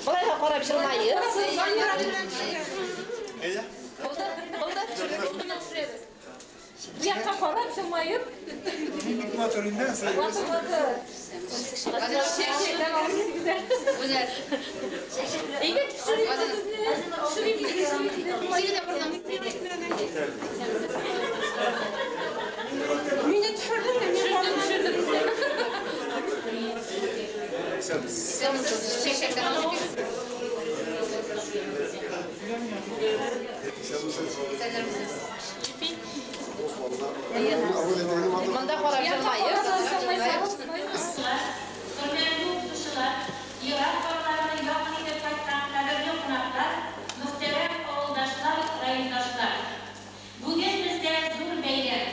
Болайга карап җылмаеп. Әйдә. Якка карап җылмаеп. Матур инде. Матур, матур. Гүзәл. Әйдә төшерик сезне. Төшерик. Мине төшердеңме? Мин Төшердем, төшердем. Чәчәктән алып кил. Исәннәрмесез. Монда карап җылмаеп. Хөрмәтле укытучылар, ерак кырларны якын итеп кайткан кадерле кунаклар, мөхтәрәм авылдашлар, райондашлар. Бүген бездә зур бәйрәм.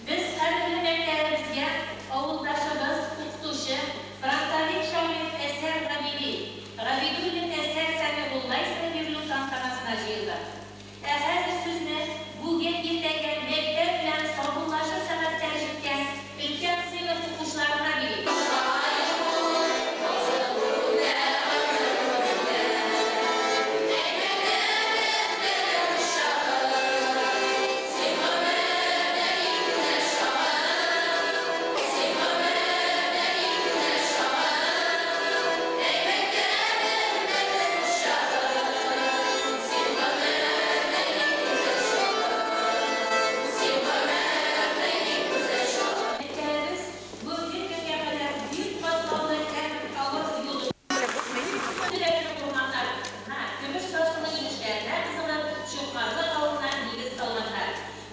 Без кадерле мәктәбебезгә авылдашыбыз, укытучы, фронтовик шагыйрь Әсәр Габиди, Габидуллин Әсәр Сәмигулла исеме бирелү тантанасына җыелдык. Ә хәзер сүзне бүген иртәгә мәктәп белән саубуллашыр сәгатьтә җиткән өлкән сыйныф укучыларына бирик. Мәктәбебез бүгенге көнгә кадәр бик катлаулы һәм авыр юл үтте. Урманнарына, көмеш сасылы инешләренә кызыгып, Чукмарлы авылына нигез салганнар.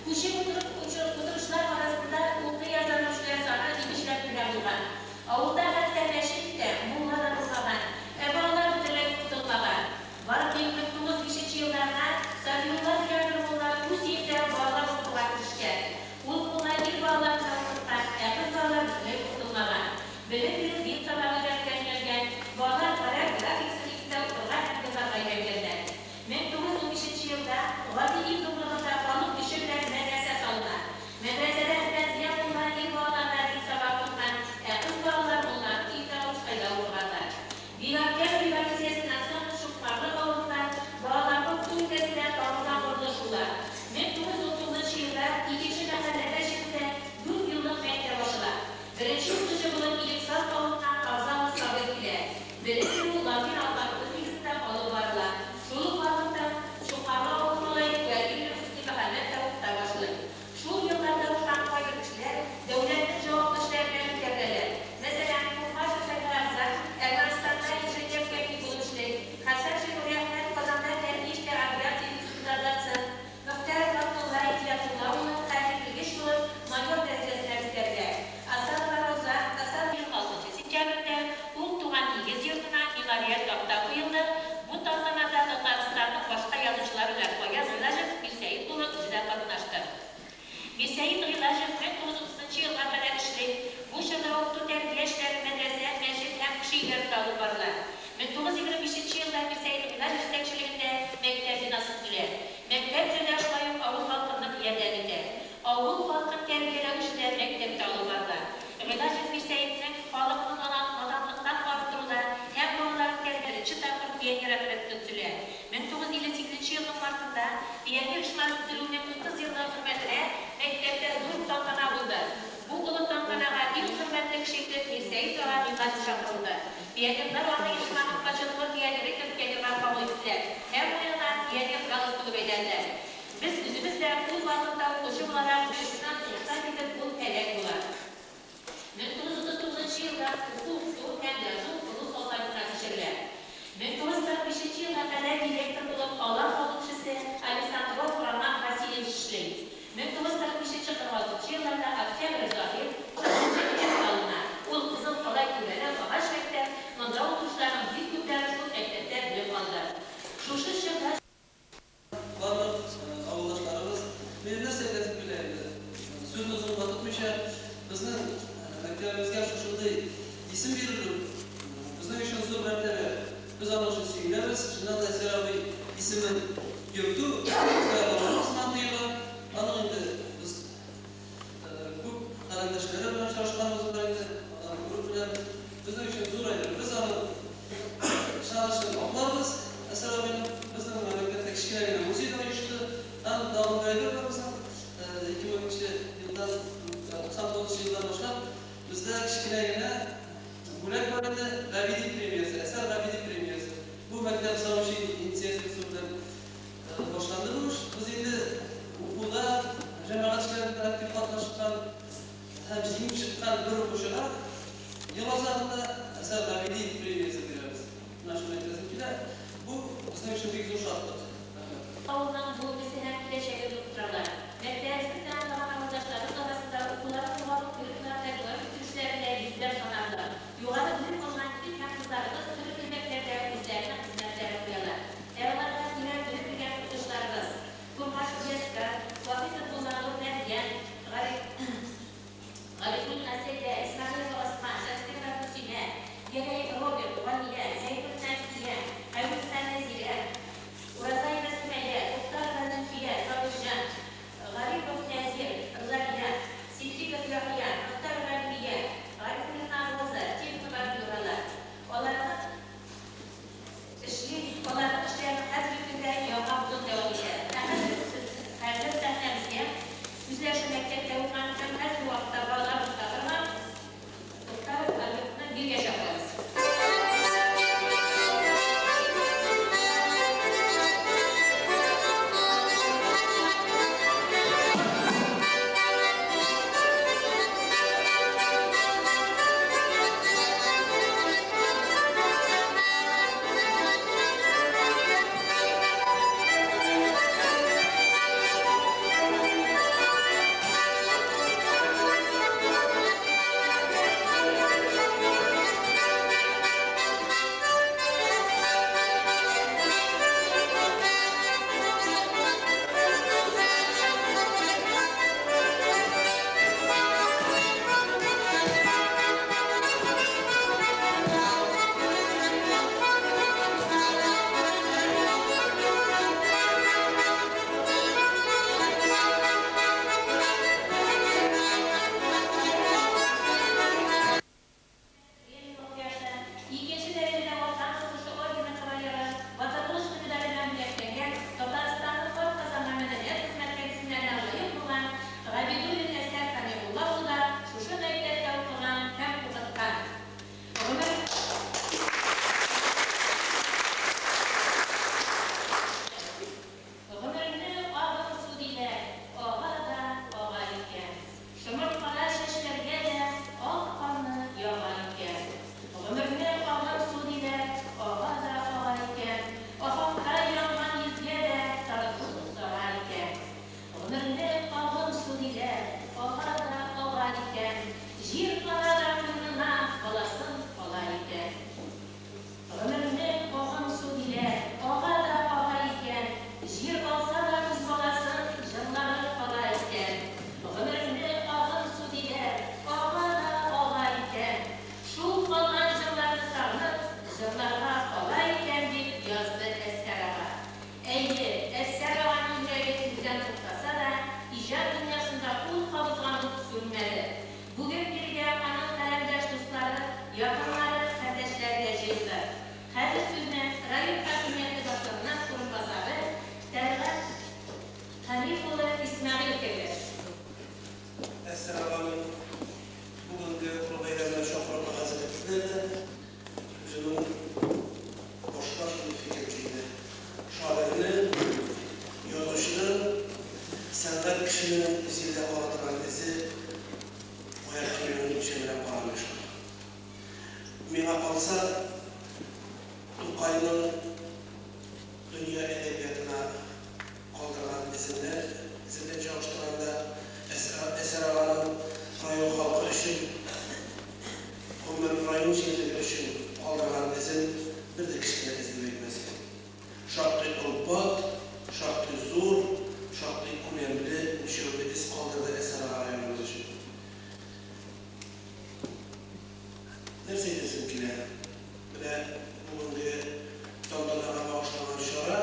Күчеп утырып утырышлар арасында укый яза белүчеләр саны икешәр кенә булган. Авылда хәтта мәчет тә, мулла да булмаган, ә балалар бөтенләй укытылмаган. Бары тик 1905 елларда Сафиулла дигән бер мулла үз өендә балалар укытуга керешкән. Ул мулла ир балаларны укыткан, ә кыз балалар бөтенләй укытылмаган. Белем бирү дин сабагы өйрәткән, балалар гарәп графикасы нигезендә укырга һәм язарга өйрәнгәннәр. 1915 елда гади ил зурлыгында халык көче белән мәдрәсә салына. Мәдрәсәдә Хәмәтзия мулла ир балаларына дин сабагы укыткан, ә кыз балалар мулла өендә абыстайда укыганнар. Октябрь революциясеннән соң Чукмарлы авылында балаларны укыту өлкәсендә тагын борылыш була. 1930 елда икенче мәхәллә мәчетендә 4 еллык мәктәп ачыла. Беренче укытучы булып Илексаз авылыннан Авзалов Сабир килә. Белем бирү латин алфавиты нигезендә алып барыла. Шул ук вакытта Чукмарлы авылы малае Вәлиуллин Хөсни Мөхәммәд тә укыта башлый. Шул елларда укыган кайбер кешеләр дәүләтнең җаваплы эшләренә күтәреләләр. Мәсәлән, Кухмашев Шәйхеләгъзам Әфганстанда инженер-техник булып эшли. Хәсәншин Нуриәхмәт Казанда фәнни эшләр авиация институтында доцент. Мөхтәров Габдулла Идиятулла улы хәрби белгеч булып майор дәрәҗәсенә күтәрелә. Асанова Роза, Асанова 26 сентябрьдә ул туган нигез йортына мемориаль такта куелды. Бу тантанада Татарстанның башка язучылары белән Фаяз Гыйләҗев Мирсәет улы үзе дә катнашты. Мирсәет Гыйләҗев 1930 елга кадәр эшли. Бу чорда укыту тәрбия эшләре мәдрәсә, мәчет һәм кеше өйләрендә алып барыла. 1925 елда Мирсәет Гыйләҗев җитәкчелегендә мәктәп бинасы төзелә. Мәктәп төзүдә шулай ук авыл халкы нык ярдәм итә. Авыл халкын тәрбияләү эше дә мәктәптә алып барыла. Гыйләҗев Мирсәетнең халыкны наданлыктан арындыруда һәм балаларын тәрбияләүдә беренче тапкыр пионер отряды төзелә. 1958 елның мартында пионер оешмасы төзелүенең 30 еллыгы хөрмәтенә мәктәптә зур тантана булды. Бу олы тантанага иң хөрмәтле кеше итеп Мирсәет ага Гыйләҗев чакырылды. Пионерлар аны оешманың почетлы пионеры итеп пионерлар кабул иттеләр һәм муенына пионер галстугы бәйләделәр. Без үзебез дә ул вакытта укучы буларак сугыштан сугышка китеп ул һәлак була. 1939 елда уку, укыту һәм язу рус алфавитына күчерелә. 1945 елга кадәр директор булып Алан авыл кешесе Александров Роман Васильевич эшли. 1945-46 елларда Октябрь Заһир мәктәп салына. Ул кызыл калай түбәле агач мәктәп, монда укучыларның бик күпләре шул мәктәптә белем алды. Шушы чорда Барлык авылдашларыбыз, мин нәрсә әйтәсем килә инде. Сүзне озынга тотмыйча, безнең мәктәбебезгә шушындый исем бирелү безнең өчен зур мәртәбә. Без аның өчен сөенәбез. Чыннан да Әсәр исемен йөртү безгә горурлык сыман тоела. Аның инде без күп каләмдәшләре белән очрашканбыз бар инде, аларны күреп беләбез. Безнең өчен зур әйбер. Без аның ышанычын акларбыз. Әсәр абыйның безнең мәктәптә кечкенә генә музей да оешты. Һәм тагын бер әйбер бар безнең 2000 елдан 99 елдан башлап бездә кечкенә генә бүләк бар иде, Габиди премиясе, Әсәр Габиди премиясе. Бу мәктәп завучы инициативасы белән башланды бу эш. Без инде укуда җәмәгать эшләрендә актив катнашкан һәм җиңеп чыккан бер укучыга ел азагында Әсәр Габиди премиясе бирәбез. Менә шуны әйтәсем килә. Бу безнең өчен бик зур шатлык. Авылның бүгенгесе һәм киләчәге булып торалар. Мәктәбебезне тәмамлаган авылдашларыбыз арасында укуларын югары уку йортларында дәвам итүчеләре дә йөзләп санарлык. Югары белем алган егет һәм кызларыбыз төрле төбәкләрдә үзләренең хезмәтләрен куялар. Ә аларга тирән белем биргән укытучыларыбыз Курмашев Җәскә, Вахитов Буланов Мәрьям, Гарифуллина Сәйдә, Исмәгыйлова Осман, Шәмсетдинова Гөлсинә, Гәрәев Роберт, Галия, Зәйнуллина Әлфия, Хәйруллина Нәзирә, Уразаева Сөмәя, Туктарова Зөлфия, Сабирҗан, Гарипов Нәзир, Рзалия, Сидриков Яхъя, Мохтарова Әлфия, Гарифуллина Роза, Тихонова Флюралар. Аларның эшли, аларның эшләрен хәзерге көндә яңа буын дәвам итә. Ә хәзер хәзер сәхнәбезгә үзләре шул мәктәптә укыган һәм хәзерге вакытта балалар укыта торган Туктаров Альбертны биргә чакырабыз. Ленин вакыйгасы, икенче дәрәҗәдә Ватан сугышы ордены кавалеры, Батырлык өчен медале белән бүләкләнгән, Татарстанның атказанган мәдәният хезмәткәре исемнәренә лаек булган Габидуллин Әсгать Сәмигулла улы да шушы мәктәптә укыган һәм укыткан. Гомер Гомерне агым су диләр, ага да ага икән. Шомырт кара чәчләргә дә ак канны яга икән. Гомерне агым су диләр, ага да ага икән. Ахакта янган йөзгә дә сарылып сара икән. Гомерне агым су диләр, ага да ага икән. Җир ана да куенына баласын ала икән. Гомерне агым су диләр, ага да ага икән. Җир алса да үз баласын җырлары кала икән. Гомерне агым су диләр, ага да ага икән. Шул калган җырларны сагынып, җырларга кала икән, дип язды Әскәр ага. Әйе, Әскәр аганың йөрәге тиздән туктаса да, иҗат дөньясында ул кабызган ут сүнмәде. Бүген бирегә аның каләмдәш дуслары, якыннары, кардәшләре дә җыелды. Хәзер сүзне район хакимияте башлыгының урынбасары Тәлгать Хәниф улы Исмәгыйлевкә бирәбез. Әсәр аганың бүгенге олы бәйрәменә чакырырга хәзерлектә дә үзенең башка шундый фикер килде. Шагыйрьнең, язучының, сәнгать кешенең җирдә кала торган эзе аяк киеменең үлчәменә карамый шул. Миңа калса, Тукайның дөнья әдәбиятына калдырган эзенә, эзе белән чагыштырганда, Әсәр аганың район халкы өчен, гомумән район җирлеге өчен калдырган эзен бер дә кечкенә эз дип әйтмәс идем. Шактый олпат, шактый зур, шактый күләмле, үлчәүле эз калдырды Әсәр ага районыбыз өчен. Нәрсә әйтәсем килә? Менә бүгенге тантанага багышланган чара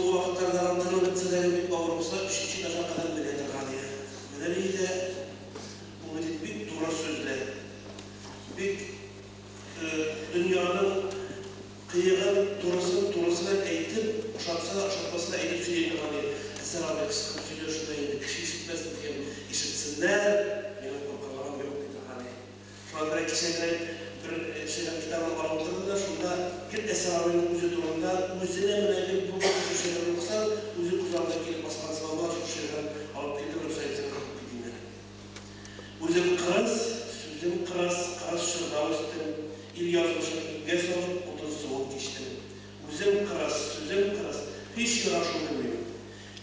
Ул вакытларда аның тыны бетсә дә, бик авыр булса, өченче этажга кадәр менә торган иде. Менә иде, ул бит бик туры сүзле, бик дөньяның кыегын, турысын турысы белән әйтеп, ошатса да, ошатмаса да әйтеп сөйли торган иде. Әсәр абый кычкырып сөйләү шунда инде, кеше ишетмәсен дигән, ишетсеннәр, минем куркырга юк ди торган иде. Шуңа күрә кичә генә бер шигырь китабын алып утырдым да, шунда гел Әсәр абыйның үзе турында, үзенә менә гел бу шушы шигырьне укысаң, үзе күз алдына килеп баскан сыман була, шушы шигырен алып килдем, рөхсәт итсәгез укып китим әле. Үзем кырыс, сүзем кырыс, кырыс чорда үстем, ил язмышын иңгә салып, утын-суын кичтем. Үзем кырыс, сүзем кырыс, һич ярашу белмим.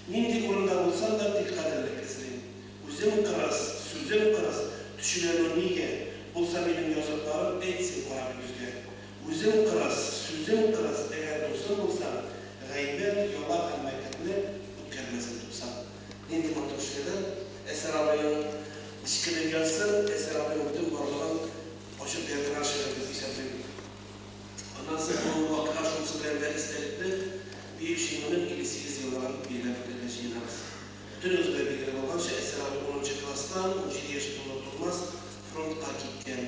Нинди урында булсам да, тик гаделлек эзлим. Үзем кырыс, сүзем кырыс, төчеләнү нигә? Булса минем языкларым, әйт син карап йөзгә. Үзем кырыс, сүзем кырыс, әгәр дусым булсаң, гайбәт, яла һәм мәкерне үткәрмәсен тупсан. Нинди матур шигырь! Әсәр абыйның эчке дөньясын, Әсәр абыйның бөтен барлыгын ачып бирә торган шигырь дип исәплим. Аннан соң бу вакыйга шунысы белән дә истәлекле, Бөек Җиңүнең 58 еллыгын билгеләп үтәргә җыенабыз. Бөтенебезгә билгеле булганча, Әсәр абый унынчы класстан, 17 яше тулыр-тулмас, фронтка киткән.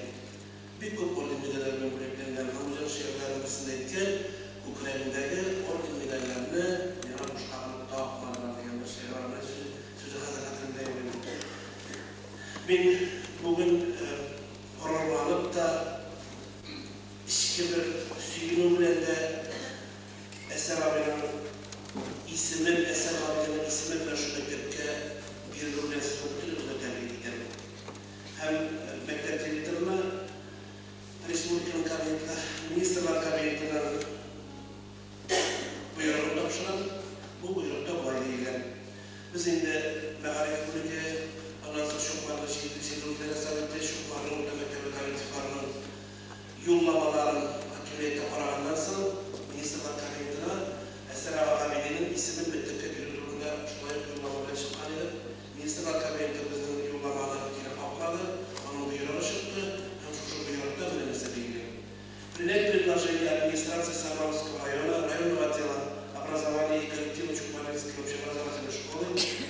Бик күп орден-медальләр белән бүләкләнгән һәм үзенең шигырьләренең берсендә әйткән, Күкрәгемдәге орден-медальләрне миңа бушка гына такмадылар дигән бер шигыре бар. Менә сүзе, сүзе хәзер хәтеремдә юк инде. Мин бүген горурланып та, эчке бер сөенү белән дә Әсәр абыйның исемен, Әсәр абыйның исеме белән шул мәктәпкә бирелү белән сезне бөтенегезне тәбрик итәм. Һәм мәктәп директорына, республиканың кабинеты, министрлар кабинетының боерыгын тапшырам. Бу боерыкта болай диелгән. Без инде мәгариф бүлеге, аннан соң Чукмарлы җирле үзидарә советы, Чукмарлы урта мәктәбе коллективларының юлламаларын хакимияттә караганнан соң, Министрлар Кабинетына Әсәр ага Габидинең исемен мәктәпкә бирү турында шулай ук юллама белән чыккан идек. Министрлар Кабинеты безнең юлламаны кире какмады, аның боерыгы чыкты һәм шушы боерыкта менә нәрсә диелгән. Принять предложение администрации Сармановского района, районного отдела образования и коллектива Чукмарлинской общеобразовательной школы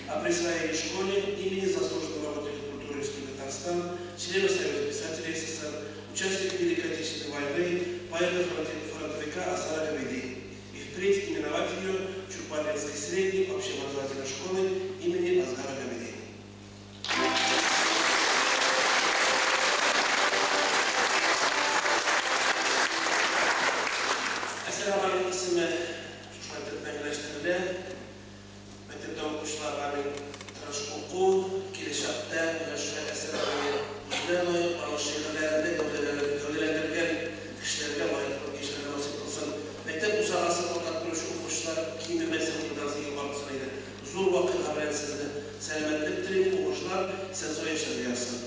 о присвоении школе имени заслуженного работника культуры Республики Татарстан, члена Союза писателей СССР, участника Великой Отечественной войны, поэта-фронтовика Асара Габиди, и впредь именовать ее Чукмарлинской средней общеобразовательной школы имени Асгара Габиди. Әсәр аганың исеме шушылай итеп мәңгеләштерелә. Мәктәптә укучыларга мин тырыш уку, киләчәктә менә шулай Әсәр абыйны үзенә лаек, аның шигырьләрендә гәүдәләндергән кешеләргә лаек булып яшәргә насыйп кылсын. Мәктәп бусагасын атлап керүче укучылар кимемәсен, елдан-ел югалтсын иде. Зур вакыйга белән сезне сәламәтлек телим, уңышлар, исән-сау яшәргә язсын.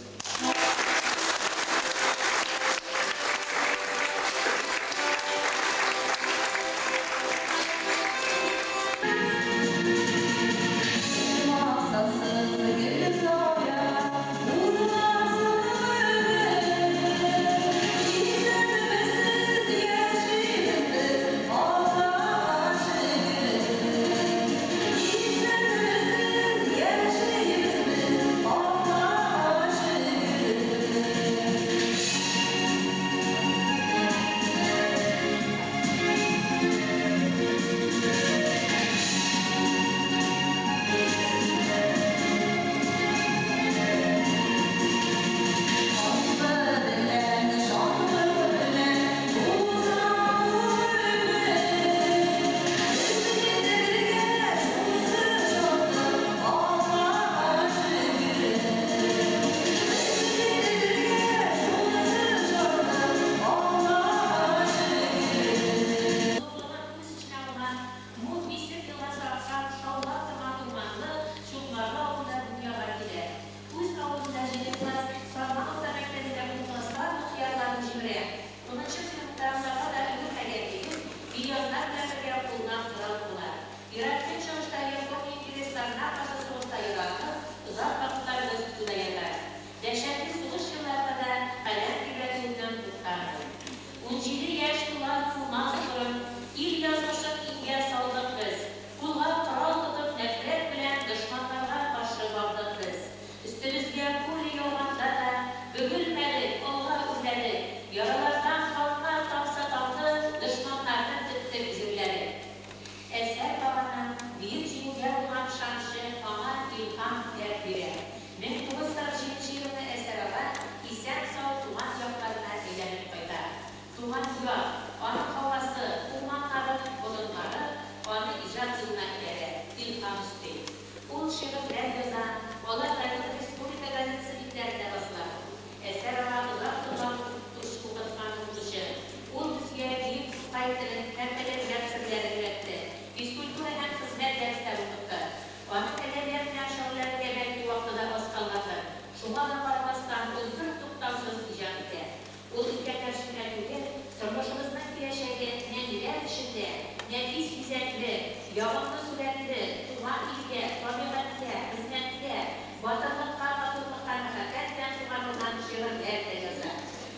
Туган илгә, табигатькә, хезмәткә, батырлыкка, матурлыкка мәхәббәт белән сугарылган шигырьләр дә яза.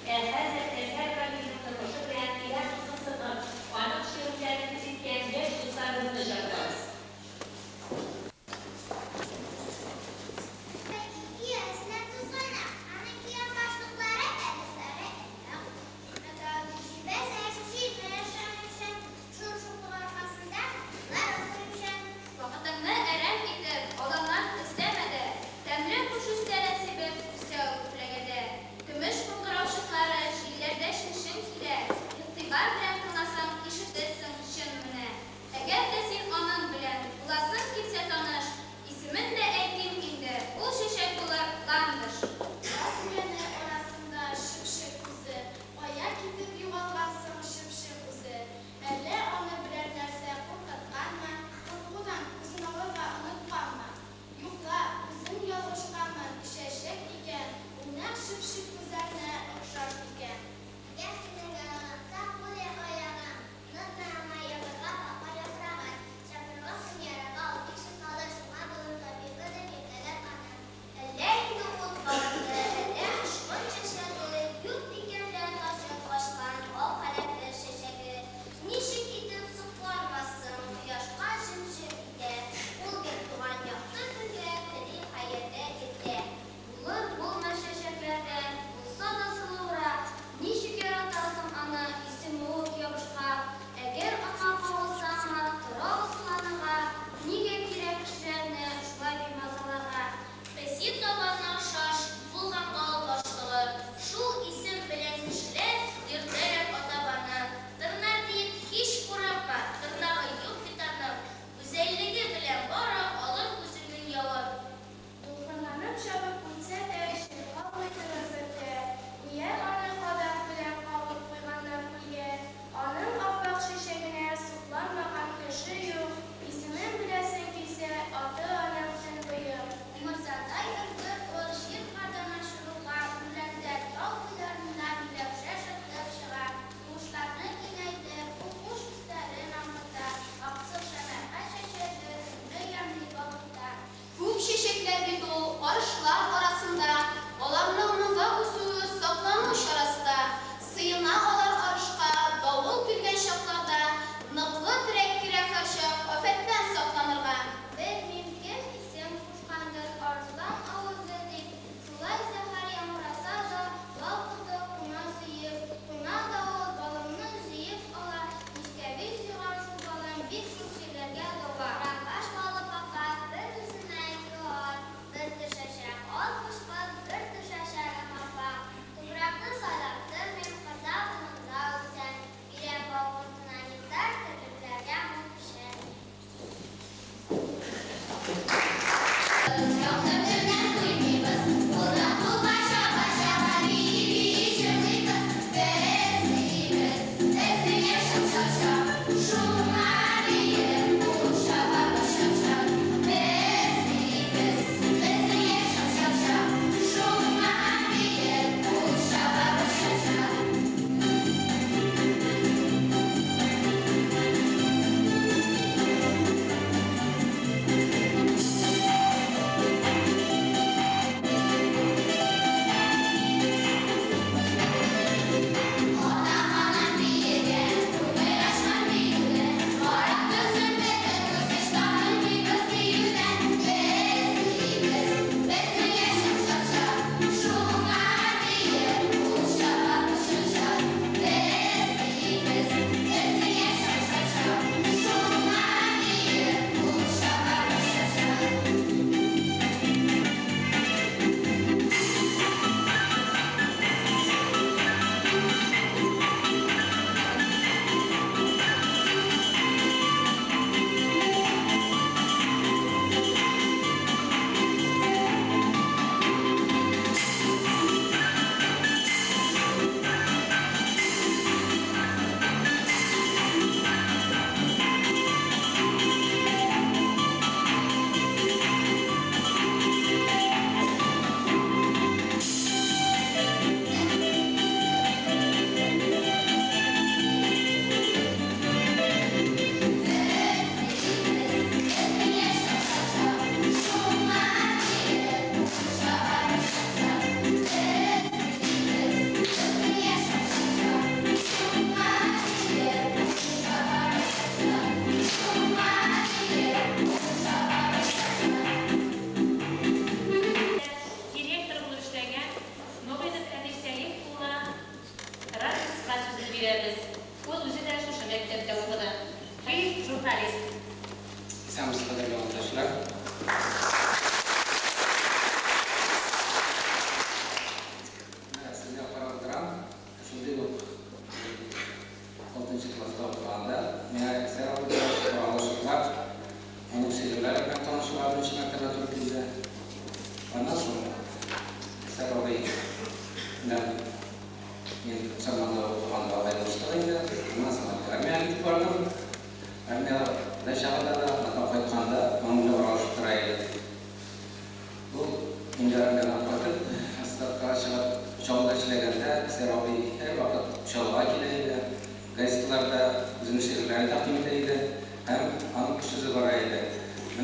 Ә хәзер Әзһәр Галиевнең тормышы белән тирән кызыксынып, аның шигырьләрен үз иткән яшь дусларыбызны чакырабыз. Вакытыңны әрәм итеп, аланнан эзләмә дә, тәмле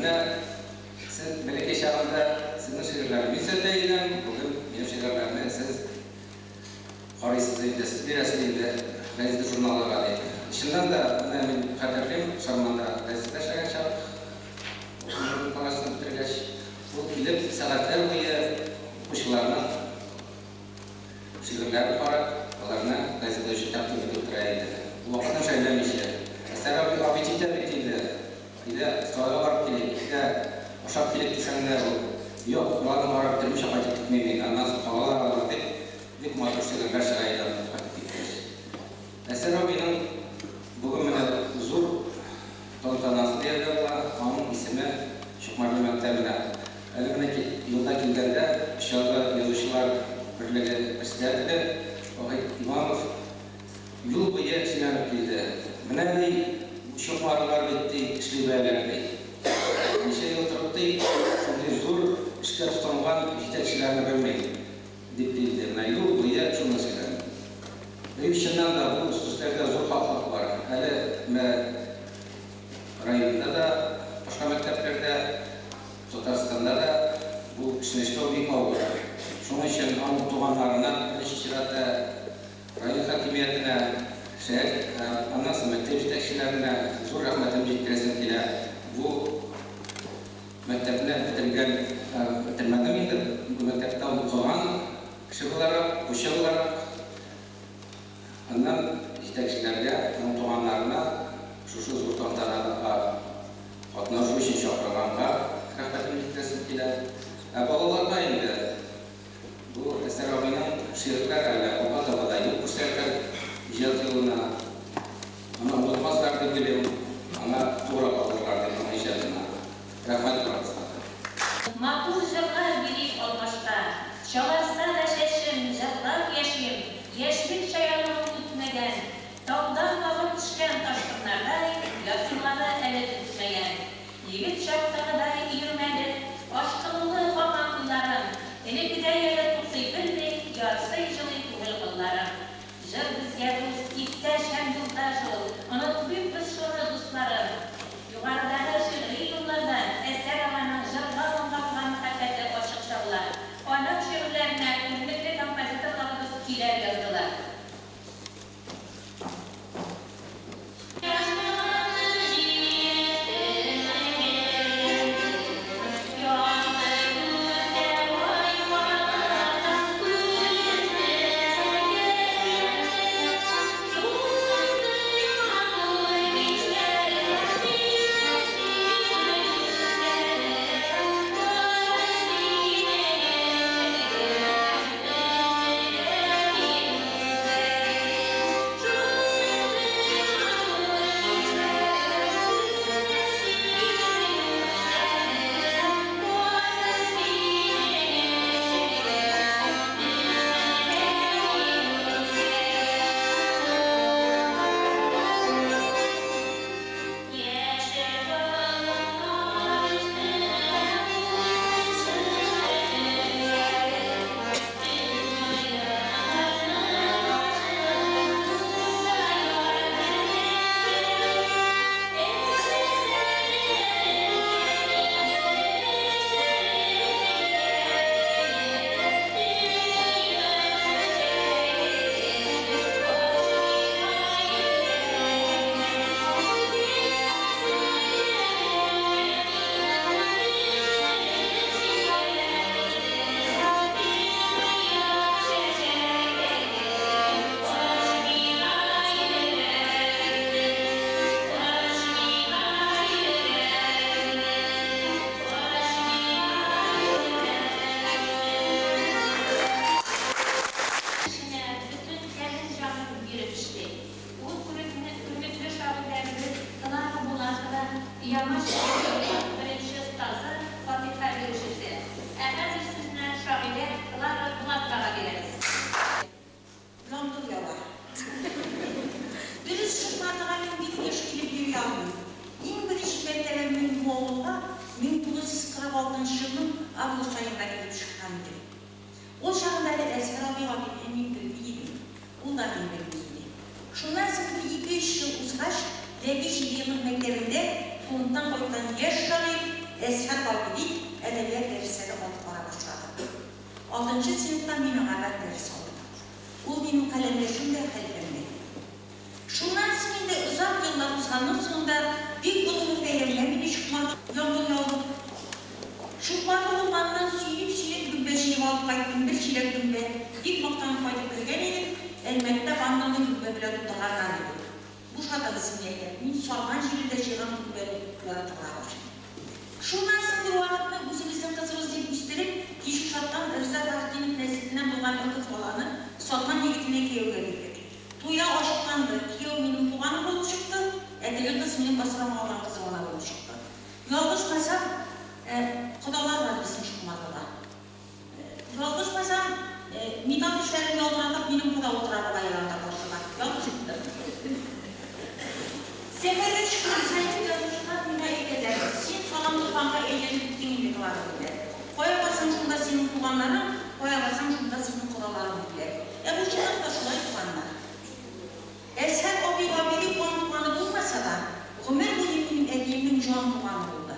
Менә сез бәләкәй чагында сезнең шигырьләрне мин сәтә идем, бүген минем шигырьләрне сез карыйсыз инде, сез бирәсез инде газета журналларга дип. Чыннан да, менә мин хәтерлим, Сарманда газета эшләгән чак, укуны классын бетергәч, ул килеп сәгатьләр буе укучыларның шигырьләрен карап, аларны газета өчен тәкъдим итеп утыра иде. Вакытын шәйләмичә. Әсәр абый абый җитә бит инде. Әйдә, столга барып килик, әйдә, ашап килик дисәң дә, ул, юк, боларны карап бетермичә кайтып китмим мин, аннан соң калалар алар дип, бик матур шигырьләр чыга иде аннан кайтып киткәч. Әсәр абыйның бүген менә зур тантанасы дияргә була, аның исеме Чукмарлы мәктәбенә. Әле менә юлда килгәндә Чаллы язучылар берлеге председателе Вахит Имамов юл буе сөйләнеп килде. Менә ди, чукмарлылар бит ди, эшли беләләр ди. Ничә ел торып ди, шундый зур эшкә тотынган җитәкчеләрне белмим, дип килде. Менә юл буе шуны сөйләнде. И чыннан да бу сүзләрдә зур хаклык бар. Әле менә районда да, башка мәктәпләрдә, Татарстанда да бу эшне эшләү бик авыр. Шуның өчен аның туганнарына беренче чиратта, район хакимиятенә, шәһәр, аннан соң мәктәп җитәкчеләренә зур рәхмәтемне җиткерәсем килә. Бу мәктәпне бетергән, бетермәдем инде, бу мәктәптә укыган кеше буларак, укучы буларак, аннан җитәкчеләргә, аның туганнарына шушы зур тантанага катнашу өчен чакырганга рәхмәтемне җиткерәсем килә. Ә балаларга инде бу Әсәр абыйның шигырьләре әле алга таба да юл күрсәтер иҗат юлына. Аны онытмаслар дип уйлыйм, аңа тугры калырлар дип аның иҗатына. Рәхмәт барыгызга да. Матур җырлар бирик алмашка. Чаларса да чәчем, җырлап яшим, Яшьлек чаялыгым үтмәгән. Таудан агып төшкән ташкыннардай, Язмалары әле бетмәгән. Егет чактагыдай өермәле, Ашкынулы һаман уйларым. Элеккедәй әле туктый белми, Ярсый, җылый күңел кылларым. Җыр безгә дус, иптәш һәм юлдаш ул, Онытмыйк без шуны, дусларым. Югарыдагы шигъри юллардан Әсәр аганың җырга-моңга булган мәхәббәте ачык чагыла. Аның шигырьләренә күренекле композиторларыбыз көйләр яздылар. Эшенә бөтен тәнен-җанын биреп эшли. Ул күренекле шагыйрьләребез Клара Булатова, Ямаш Шәкүрнең беренче остазы, фатиха бирүчесе. Ә хәзер сүзне шагыйрә Клара Булатовага бирәбез. Яңгыр ява. Дөрес, Чукмарлыга мин бик еш килеп йөри алмыйм. Иң беренче мәртәбә мин бу авылга 1946 нчы елның август аенда килеп чыккан идем. Ул чагында әле Әзһәр абый Габидне мин белми идем, ул да мине белми иде. Шуннан соң бер ике-өч ел узгач, Ләке җидееллык мәктәбендә фронттан кайткан яшь шагыйрь Әзһәр Габиди әдәбият дәресләре алып бара башлады. Алтынчы сыйныфта мин аңа дәрес алдым. Ул минем каләмдәшем дә, хәлфәм дә. Шуннан соң инде озак еллар узганның соңында бик олы бер бәйрәмгә мине Чукмар яңгыр явып, Чукмарлы урманнан сөенеп-сөенеп гөмбә җыеп алып кайттым, бер чиләк гөмбә. Бик мактанып кайтып кергән идем, Әлмәттә ваннаны гөмбә белән тутырганнар иде. Бушатыгыз мин әйтәм, мин Сарман җирендә җыйган гөмбәне яратырга башлыйм. Шуннан соң бервакытны үзебезнең кызыбыз дип үстереп, Кичүшаттан Рза Фәхретдинов нәселеннән булган бер кыз баланы Сарман егетенә кияүгә бирдек. Туйда ачыкланды, кияү минем туганым булып чыкты, ә теге кыз минем асрауга алган кызым гына булып чыкты. Ялгышмасам, кодалар бар безнең Чукмарлыда. Ялгышмасам, металл тешләрен ялтыратып, минем кода утыра бугай анда каршыда. Ялгышыптыр. Сәфәргә чыккан саен язучылар миңа әйтәләр, син салам туфанга әйләнеп беттең инде, Клара, диләр. Кая барсаң, шунда синең туганнарың, кая барсаң, шунда синең кодаларың, диләр. Ә бу чынлап та шулай, туганнар. Әзһәр абый Габиди кан туганы булмаса да, гомер буе минем әтиемнең җан туганы булды.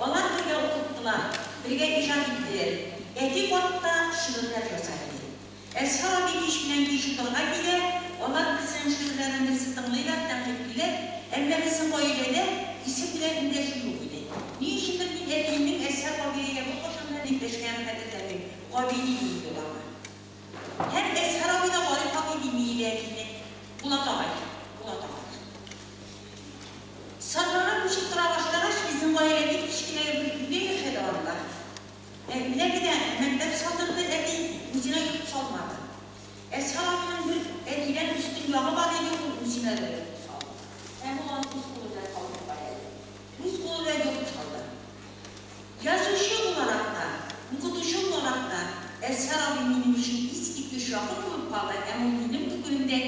Алар бергә укыттылар, бергә иҗат иттеләр. Әти карт та шигырьләр яза иде. Әзһәр абый кич белән кич утырырга килә, алар берсенең шигырьләрен берсе тыңлыйлар, тәнкыйтьлиләр, әмма безнең гаиләдә исем белән эндәшү юк иде. Ни өчендер мин әтиемнең Әзһәр абыйга беркайчан да дип дәшкәнен хәтерләмим, Габиди ди иде ул аңа. Һәм Әзһәр абый да Гариф абый дими иде әтине. Булат агай, Булат агай. Сарманга күчеп тора башлагач, безнең гаилә бик кечкенә бер өйдә яшәде анда. Ләкин мәктәп салдырды әти, үзенә йорт салмады. Әзһәр абыйның бер әтидән өстен ягы бар иде, ул үзенә дә йорт салды. Һәм ул аны үз кулы белән салдырды әле. Үз кулы белән йорт салды. Язучы буларак та, укытучы буларак та Әзһәр абый минем өчен искиткеч якын булып калды, һәм ул минем күңелемдә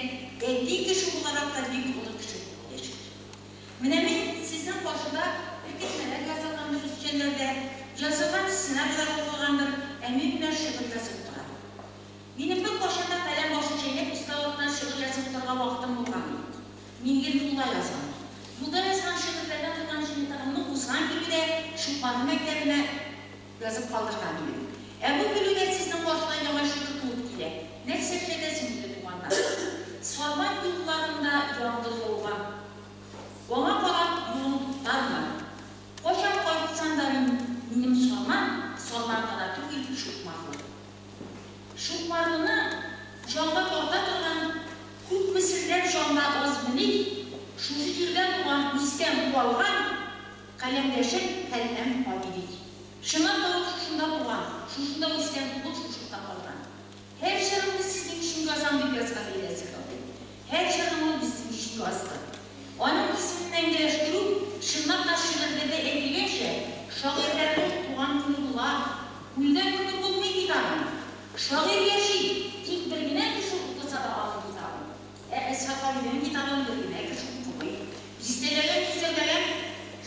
әти кеше буларак та бик олы кеше булып яшәде. Менә мин сезнең каршыда беркетмәләр язылгандыр өстәлләрдә, язылган сценарийлар укылгандыр, ә мин менә шигырь язып утырам. Минем беркайчан да каләм башы чәйнәп осталыктан шигырь язып утырырга вакытым булганы юк. Мин гел юлда язам. Юлда язган шигырьләрдән торган җыентыгымны узган килүдә Чукмарлы мәктәбенә язып калдырган идем. Ә бу килүдә сезнең каршыда яңа шигырь туып килә. Нәрсә эшләтәсең инде, туганнар? Сарман юлларында яңгыр яуган. Аңа карап юлың туктармы? Кайчан кайтсаң да мин, минем Сарман, Сарман гына түгел, Чукмарлы. Чукмарлыны җанга тарта торган күпме серләр җанга азмыни, шушы җирдә туган, үскән, калган каләмдәшем Хәлфәм Габиди. Чынлап та ул шушында туган, шушында үскән, ул шушында калган. Һәр җырымны сезнең өчен язам, дип язган иде Әзһәр абый. Һәр җырын ул безнең өчен язды. Аның исемен мәңгеләштерү, чынлап та шигырьләрдә әйтелгәнчә, шагыйрьләрнең туган көне була, үлгән көне булмый бит аның. Шагыйрь яши, тик бер генә кеше укыса да аның китабын. Ә Әзһәр Габидинең китабын бер генә кеше укымый. Дистәләгән, йөзәрләгән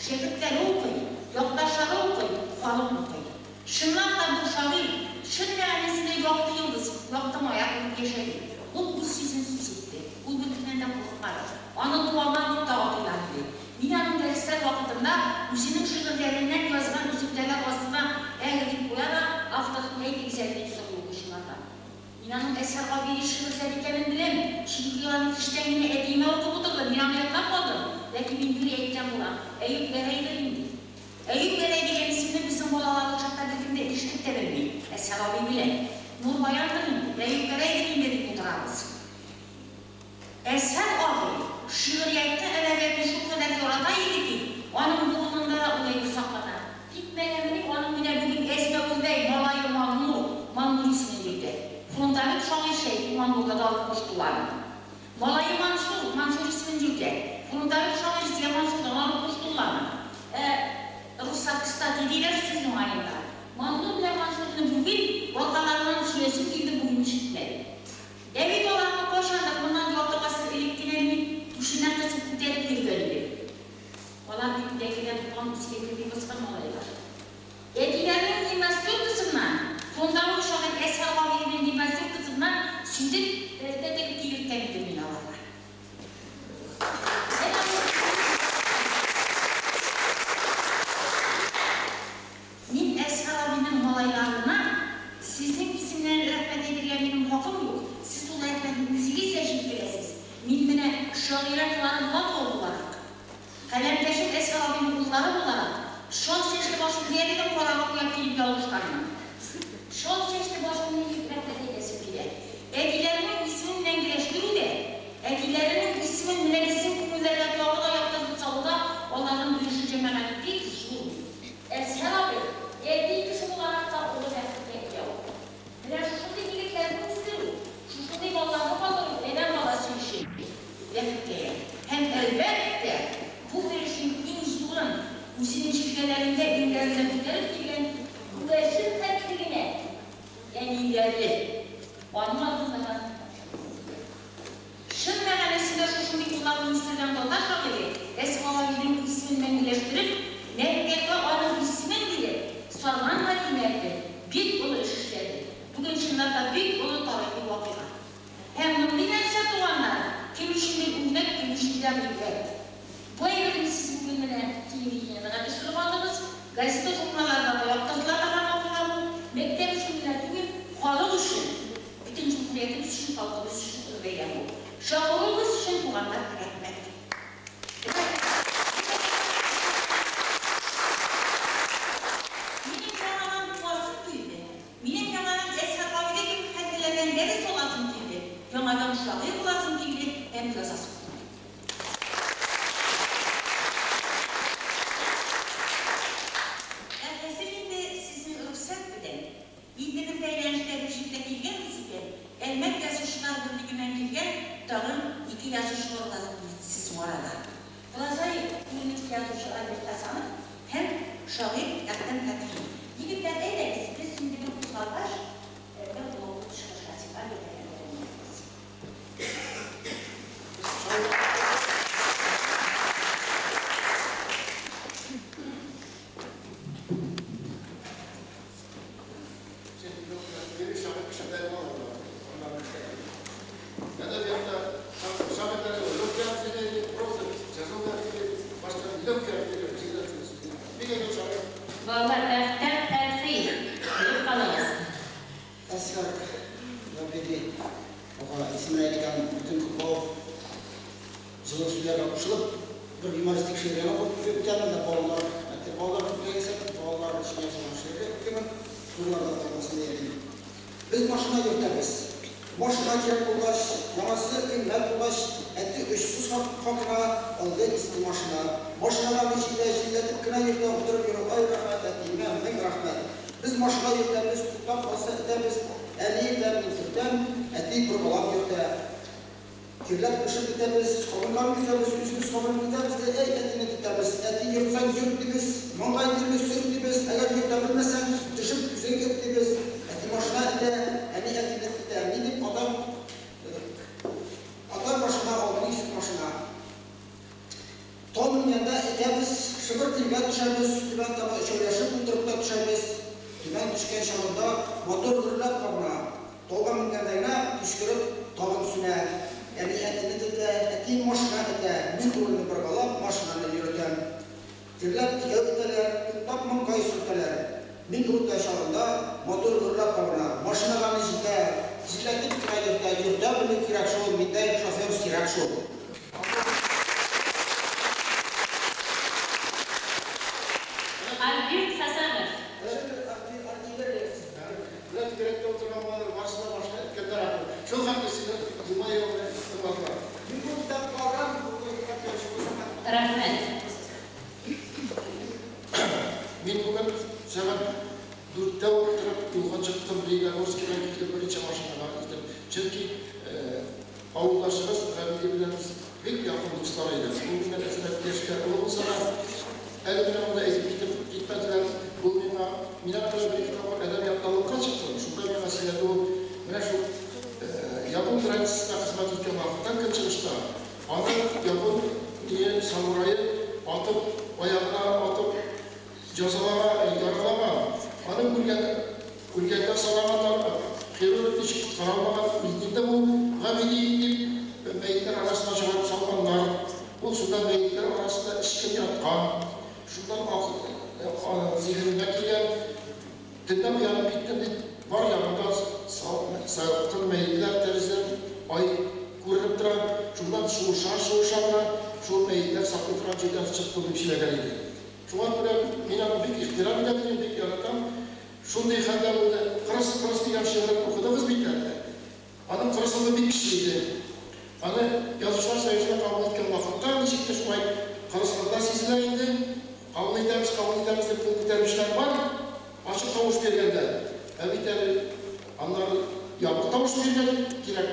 шәкертләре укый, якташлары укый, халык укый. Чынлап та бу шагыйрь, чын мәгънәсендә якты йолдыз, якты маяк булып яшәде. Ул үз сүзен сүз итте. Ул беркемнән дә курыкмады. Аны дуамал дип тә атыйлар иде. Мин аның дәресләр вакытында үзенең шигырьләреннән язган өзекләргә астына әле дип куя да, авторын әйтегез әле дип сорый укучылардан. Мин аның Әзһәр Габиди шигырьләре икәнен беләм, чөнки аны кичтән генә әтиемә укып утырдым, мин аны ятлап калдым. Ләкин мин юри әйткән булам, Әюп Гәрәйдер инде. Әюп Гәрәй дигән исемне безнең балалар чакта беркем дә ишетеп тә белми. Әзһәр абый белә. Нур Баяндыр инде, Әюп Гәрәйдер инде дип утырабыз. Әзһәр абый шигъриятне, әдәбиятны шулкадәр ярата иде ки, аның борынында да ул әйбер саклана. Тикмәгәмени аның менә бүген әзмәвердәй малае Маннур, Маннур исемен йөртә. Фронтовик шагыйрь Шәйхи Маннурга да алып куштылар аны. Малае Мансур, Мансур исемен йөртә. Фронтовик шагыйрь Зия Мансурдан алып куштылар аны. Ә руслар, кстати, диләр сүз уңаенда. Маннур белән Мансурны бүген аркаларыннан сөясем килде, бүген ишетмәдем. Ә бит аларны кайчандыр, моннан ярты гасыр элек кенә мин түшеннән кысып күтәреп йөргән идем. Алар бит Ләкедә туган, үскән кебек баскан малайлар. Әтиләренең гимнастеркасыннан, фронтовик шагыйрь Әзһәр Габидинең гимнастеркасыннан сүтеп, пәлтә тегеп кигерткән идем мин аларга. Әнә бу. Шагыйрә Клара Булатова буларак, каләмдәшем Әсгать абыйның уллары буларак, шал чәчле башым дияргә карага куяп килеп ялгышканмын. Шал чәчле башымны иеп рәхмәт әйтәсем килә. Әтиләренең исемен мәңгеләштерү дә, әтиләренең исемен менә исем күңелләргә тагы да яктыртып салуда аларның өлеше җәмәгать бик зур. Әзһәр абый, әти кеше буларак та олы бәхеткә ия ул. Менә шушындый егетләрне үстерү, шушындый балаларны калдыру адәм баласы өчен бәхеткә ия. Һәм әлбәттә, бу өлешнең иң зурын үзенең җилкәләрендә, иңнәрендә күтәреп килгән күгәрчен хәтле генә әниләре. Аның артында да чын мәгънәсендә шушындый улларны үстергән татар шагыйре Әсгать абыйның исемен мәңгеләштереп, мәктәпкә аның исемен биреп, Сарман хакимияте бик олы эш эшләде. Бүген чынлап та бик олы тарихи вакыйга. Һәм мондый нәрсә, туганнар, кем өчендер үрнәк, кем өчендер гыйбрәт. Бу әйберне сез бүген менә телевидениедә төшереп алдыгыз, газета-журналларда да яктыртыла торган вакыйга бу. Мәктәп өчен генә түгел, халык өчен, бөтен җөмһүриятебез өчен, халкыбыз өчен олы бәйрәм бу. Чакыруыгыз өчен, туганнар, рәхмәт. Минем яңадан туасым килде. Минем яңадан Әсгать абыйда кебек хәтерләрдән дәрес аласым килде. Яңадан шагыйрь буласым килде һәм язасым килде. Ә хәзер инде сезнең рөхсәт белән, инде бер бәйләнештә бер җирдә килгәнбез икән, Әлмәт язучылар берлегеннән килгән тагын ике язучы бар сезнең арада. Прозаик, күренекле язучы Альберт Хәсәнов һәм шагыйрь Әхтәм Фәтхи. Егетләр, әйдәгез, без инде бер кузгалгач, бер блоклы чыгыш ясыйк. Альберт әфәнде, дәвам итегез. Балалар, Әхтәм Фәтхи, белеп калыгыз. Әсгать Габиди ага исемен әйткән бөтен Күклау җылы сүзләргә кушылып, бер юмористик шигырьне укып үтәмен дә балалар, мәктәп балалар күпкә исәп, балалар өчен язылган шигырь укыймын, зурларда тормасын дигән. Без машина йөртәбез. Машина кирәк булгач, яңасы кыйммәт булгач, әти очсыз хакына алды иске машина. Машинага ни җитә, җилләтеп кенә йөртә, утырып йөрү, ай рәхәт, әтиемә мең рәхмәт. Без машина йөртәбез, туктап калса этәбез, әни йөртә, мин төртәм, әти боргалап йөртә. Тирләп пешеп бетәбез, сабыннан йөзәбез, үзебез сабын итәбез дә, әй, әтине тетәбез. Әти йөртсәң йөрт дибез, маңгай тирне сөрт дибез, әгәр йөртә белмәсәң, төшеп үзең эт дибез. Әти машина этә, әни әтине тетә. Ни дип атам, ата машина алдың иске машина. Тау менгәндә этәбез, шыбыр тиргә төшәбез, түбән таба өчәүләшеп утырып та төшәбез. Түбән төшкән чагында мотор гөрләп кабына. Тауга менгәндә генә төчкереп тагын сүнә. Әни әтине тетә, әти машина этә, мин рульне боргалап машинаны йөртәм. Тирләп икәү этәләр, туктап маңгай сөртәләр. Мин рульдә чагында мотор гөрләп кабына. Машинага ни җитә, җилләтеп кенә йөртә, йөртә белү кирәк шул, миндәй шофер сирәк шул. Альберт Хәсәнов. Менә түгәрәктә утырган балалар барысы да башка әйткәннәр ахры. Шул хәтле сөйләп елмая елмая тыңладылар. Мин бу китапны алам, бу китапны Рәхмәт. Мин бүген сәгать 4-тә үк торып юлга чыктым, Лениногорскидан килдем, берничә машинага килдем. Чөнки авылдашыбыз Габиди белән без бик якын дуслар идек. Ул миннән әзрәк яшькә олы булса да, әле менә монда әйтеп китеп китмәделәр. Ул миңа, мин аның белән бер-ике тапкыр әдәбиятталыкка чыктым. Шунда миңа сөйләде ул, менә шул япон границасында хезмәт иткән вакытта көнчыгышта аны япон не самурае атып, аягына атып җәзалага, яралаган. Аны үлгән, үлгәнгә санаганнар, хирург ничек коткара алмаган, үлде бу Габиди дип мәетләр арасына чыгарып салганнар. Ул шунда мәетләр арасында эчкен яткан. Шуннан зиһененә килгән, төнлә уянып киттем дип, бар ягында салкын мәетләр тәрәзәдән ай күренеп тора. Шуннан Шуыша-шуыша гына шул мәетләр саклый торган җирдән чыктым дип сөйләгән иде. Шуңа күрә мин аны бик ихтирам итәм, бик яратам. Шундый хәлдә булды. Кырыс-кырыс дигән шигырен укыдыгыз бит әле. Аның кырыслыгы бик көчле иде. Аны Язучылар союзына кабул иткән вакытта ничек тә шулай кырыслыгы сизелә инде. Кабул итәбез, кабул итәбез дип кул күтәрүчеләр бар. Ачык тавыш биргәндә. Ә бит әле аннары ябык тавыш биргән кирәк.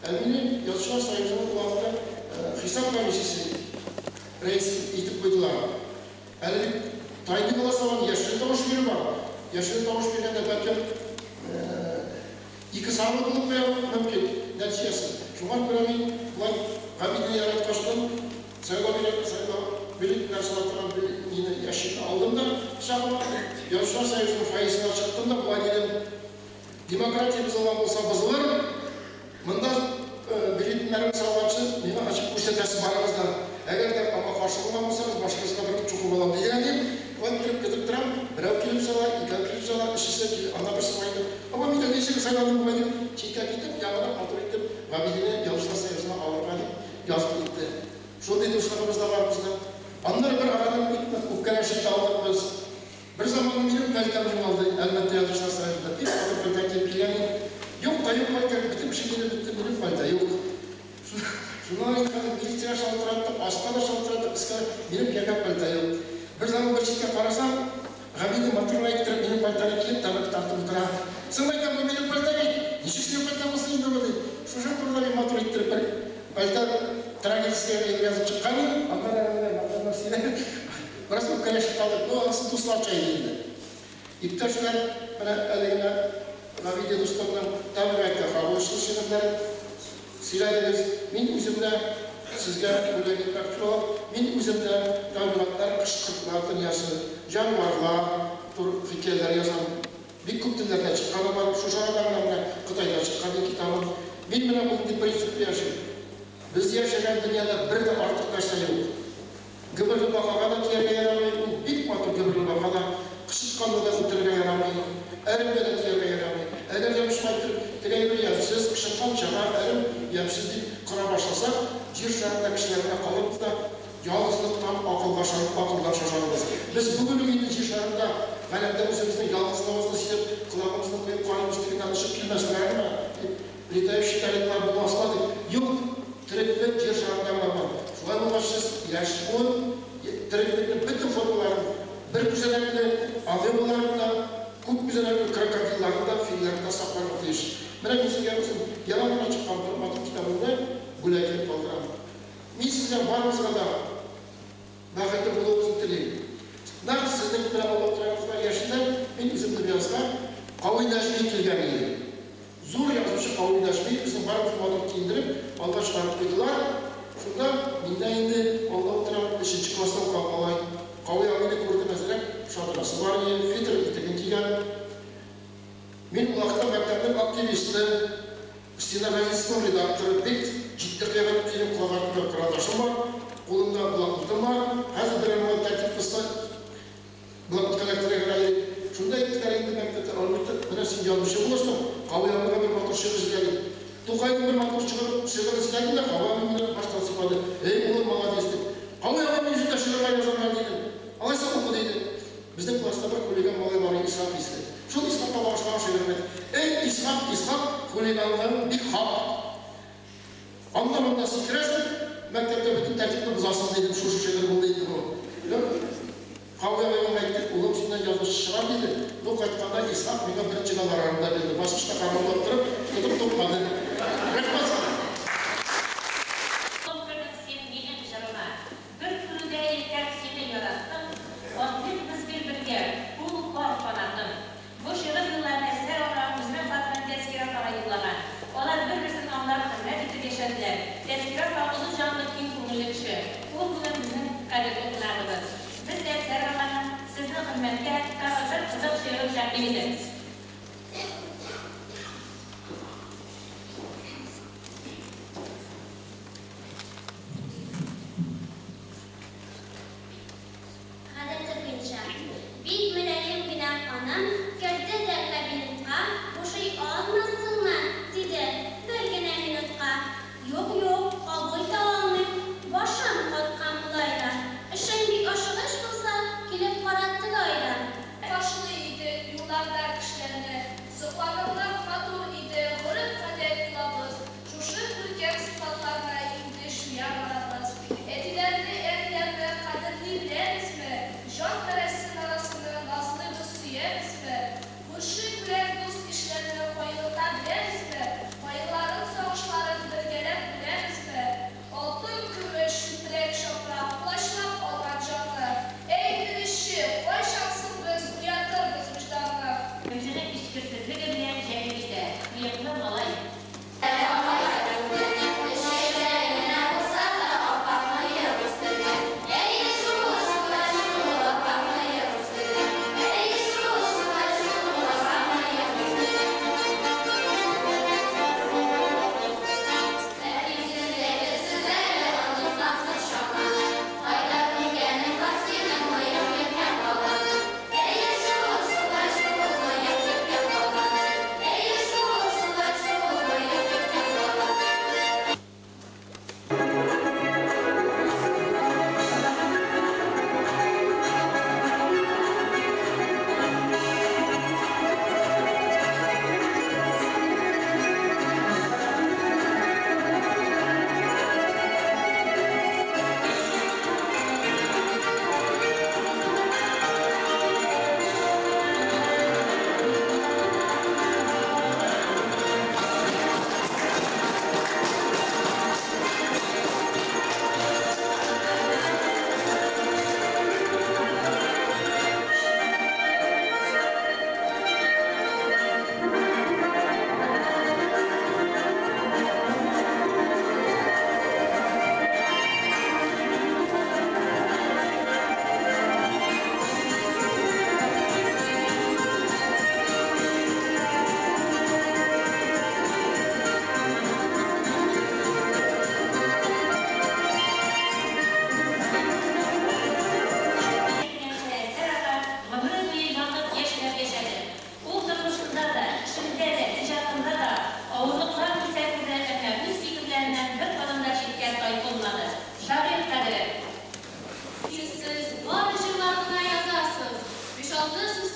Ә мине Язучылар союзының вакытта хисап комиссиясе рәисе итеп куйдылар. Әле бит тайный голосование, яшерен тавыш бирү бар. Яшерен тавыш биргәндә бәлкем ике санлы булып куя мөмкин нәтиҗәсе. Шуңа күрә мин болай Габидне яраткачтан сайлау билетлар сала торган мине ящикны алдым да, чагыма Язучылар союзының фойесына чыктым да, болай дидем: демократия бозылган булса бозылыр, монда билетләрен салганчы миңа ачып күрсәтәсез барыгыз да. Әгәр дә аңа каршы булган булсагыз, башыгызга бер чукып алам дигән идем. Болай иттереп көтеп торам, берәү килеп сала, икәү килеп сала, өчесе килеп, анда берсе болай итеп, ама мин дә ничек сайладым болай дип, читкә китеп, яңадан матур итеп Габидине Язучылар союзына алырга дип язып китте. Шундый дуслыгыбыз да бар безнең. Аннары бер арадан бик нык үпкәләшеп тә алдык без. Бер заман минем пәлтәм югалды, Әлмәттә Язучылар союзында бик матур пәлтә киеп килгән идем. Юк та юк пәлтә, бөтен кеше килеп бетте, минем пәлтә юк. Шуннан инде хәзер милициягә шалтыраттык, аска да шалтыраттык, өскә, минем кигән пәлтә юк. Бер заман бер читкә карасам, Габиди матур гына иттереп минем пәлтәне киеп, тәмәке тартып утыра. Соң әйтәм, бу минем пәлтә бит. Ничек синең пәлтә булсын инде бу, ди. Шушы турыда мин матур иттереп бер пәлтә трагедиясенә язып чыккан идем. Аннары әле матурлап сөйләп, бераз үпкәләшеп калдык. Бу анысы дусларча иде инде. Иптәшләр, менә әле генә Габиди дустымның табигатькә кагылышлы шигырьләрен сөйләдегез. Мин үзем дә сезгә бүләк итмәкче булам. Мин үзем дә табигатьләр, кош-кортлар дөньясы, җанварлар тур хикәяләр язам. Бик күп телләрдә чыкканы бар. Шушы арада гына менә Кытайда чыккан бер китабым. Мин менә мондый принципта яшим. Без яшәгән дөньяда бер дә артык нәрсә юк. Гөберле бакага да тияргә ярамый, ул бик матур гөберле бака да, кычытканны да үтерергә ярамый, әремгә дә тияргә ярамый. Әгәр ябышма иттереп, теге әйбер ямьсез, кычыткан чага, әрем ямьсез дип кора башласак, җир шарында кешеләр генә калырбыз да, ялгызлыктан акылга акылдан шашарбыз. Без бүген үк инде җир шарында, галәмдә үзебезнең ялгызлыгыбызны сизеп, колагыбызны куеп карыйбыз, тегеннән очып килмәсләрме, дип, летающий тарелкалар булмасмы дип. Юк, тереклек җир шарында гына бар. Шулай булгач, сез яшь буын, тереклекнең бөтен формаларын, бер күзәнәкле амебаларын да, күп күзәнәкле крокодилларын да, филләрен дә сакларга тиеш. Менә мин сезгә үзем яңа гына чыккан бер матур китабымны бүләк итеп калдырам. Мин сезгә барыгызга да бәхетле булуыгызны телим. Нәкъ сезнең менә бу вакытларыгызда яшендә мин үзем дөньясына Кави Нәҗми килгән иде. Зур язучы Кави Нәҗми безнең барыбызны матур киендереп, алга чыгарып куйдылар. Шунда мин дә инде алда утырам, өченче класста укыган малай. Кави абыйны күрдем, әзрәк шадрасы бар иде, фетр итеген кигән. Мин ул вакытта мәктәпнең активисты, стена газетасының редакторы, бик җитди кыяфәт киеп, колак артында карандашым бар, кулымда блокнотым бар. Хәзер берәр малай тәртип кысса, блокнотка эләктерә генә йөри. Шунда әйттеләр инде мәктәптә, Альберт, менә син язучы булырсың, Кави абыйга бер матур шигырь сөйләдең. Тукайның бер матур шигырен сөйләдем дә, Кави абый мине баштан сыйпады. Эй, улым, молодец, дип. Кави абый, мин үзем дә шигырьләр язам әле, дидем. Алайса укы, диде. Безнең класста бер хулиган малай бар иде, Исхак исемле. Шул Исхакка багышлаган шигырен әйтте. Эй, Исхак, Исхак, хулиганлыгың бик хак. Анда-монда сикерәсең, мәктәптә бөтен тәртипне бозасың, дидем. Шушы шигырь булды инде бу. Кави абый миңа әйтте, улым, синнән язучы чыгар, диде. Ну, кайтканда Исхак миңа беренче гонорарын да бирде. Баскычта кармаклап торып, тотып тукмады. Рәхмәт сиңа. Ут кердең син минем җырыма. Бер күрүдә иркәм сине яраттым, Атлыйбыз гел бергә, ул пар канатым. Бу шигырь юлларын Әзһәр ага үзенең хатыны Тәзкирә апага юллаган. Алар бер-берсен аңлап, хөрмәт итеп яшәделәр. Тәзкирә апа олы җанлы, киң күңелле кеше. Ул бүген безнең кадерле кунагыбыз. Без дә Әзһәр аганың сезнең хөрмәткә тагы бер кызык шигырен тәкъдим итәбез. Гадәте буенча, бик мөлаем генә ханым керде дә кабинетка, бушый алмассыңмы, диде, бер генә минутка. Юк, юк, кабул итә алмыйм.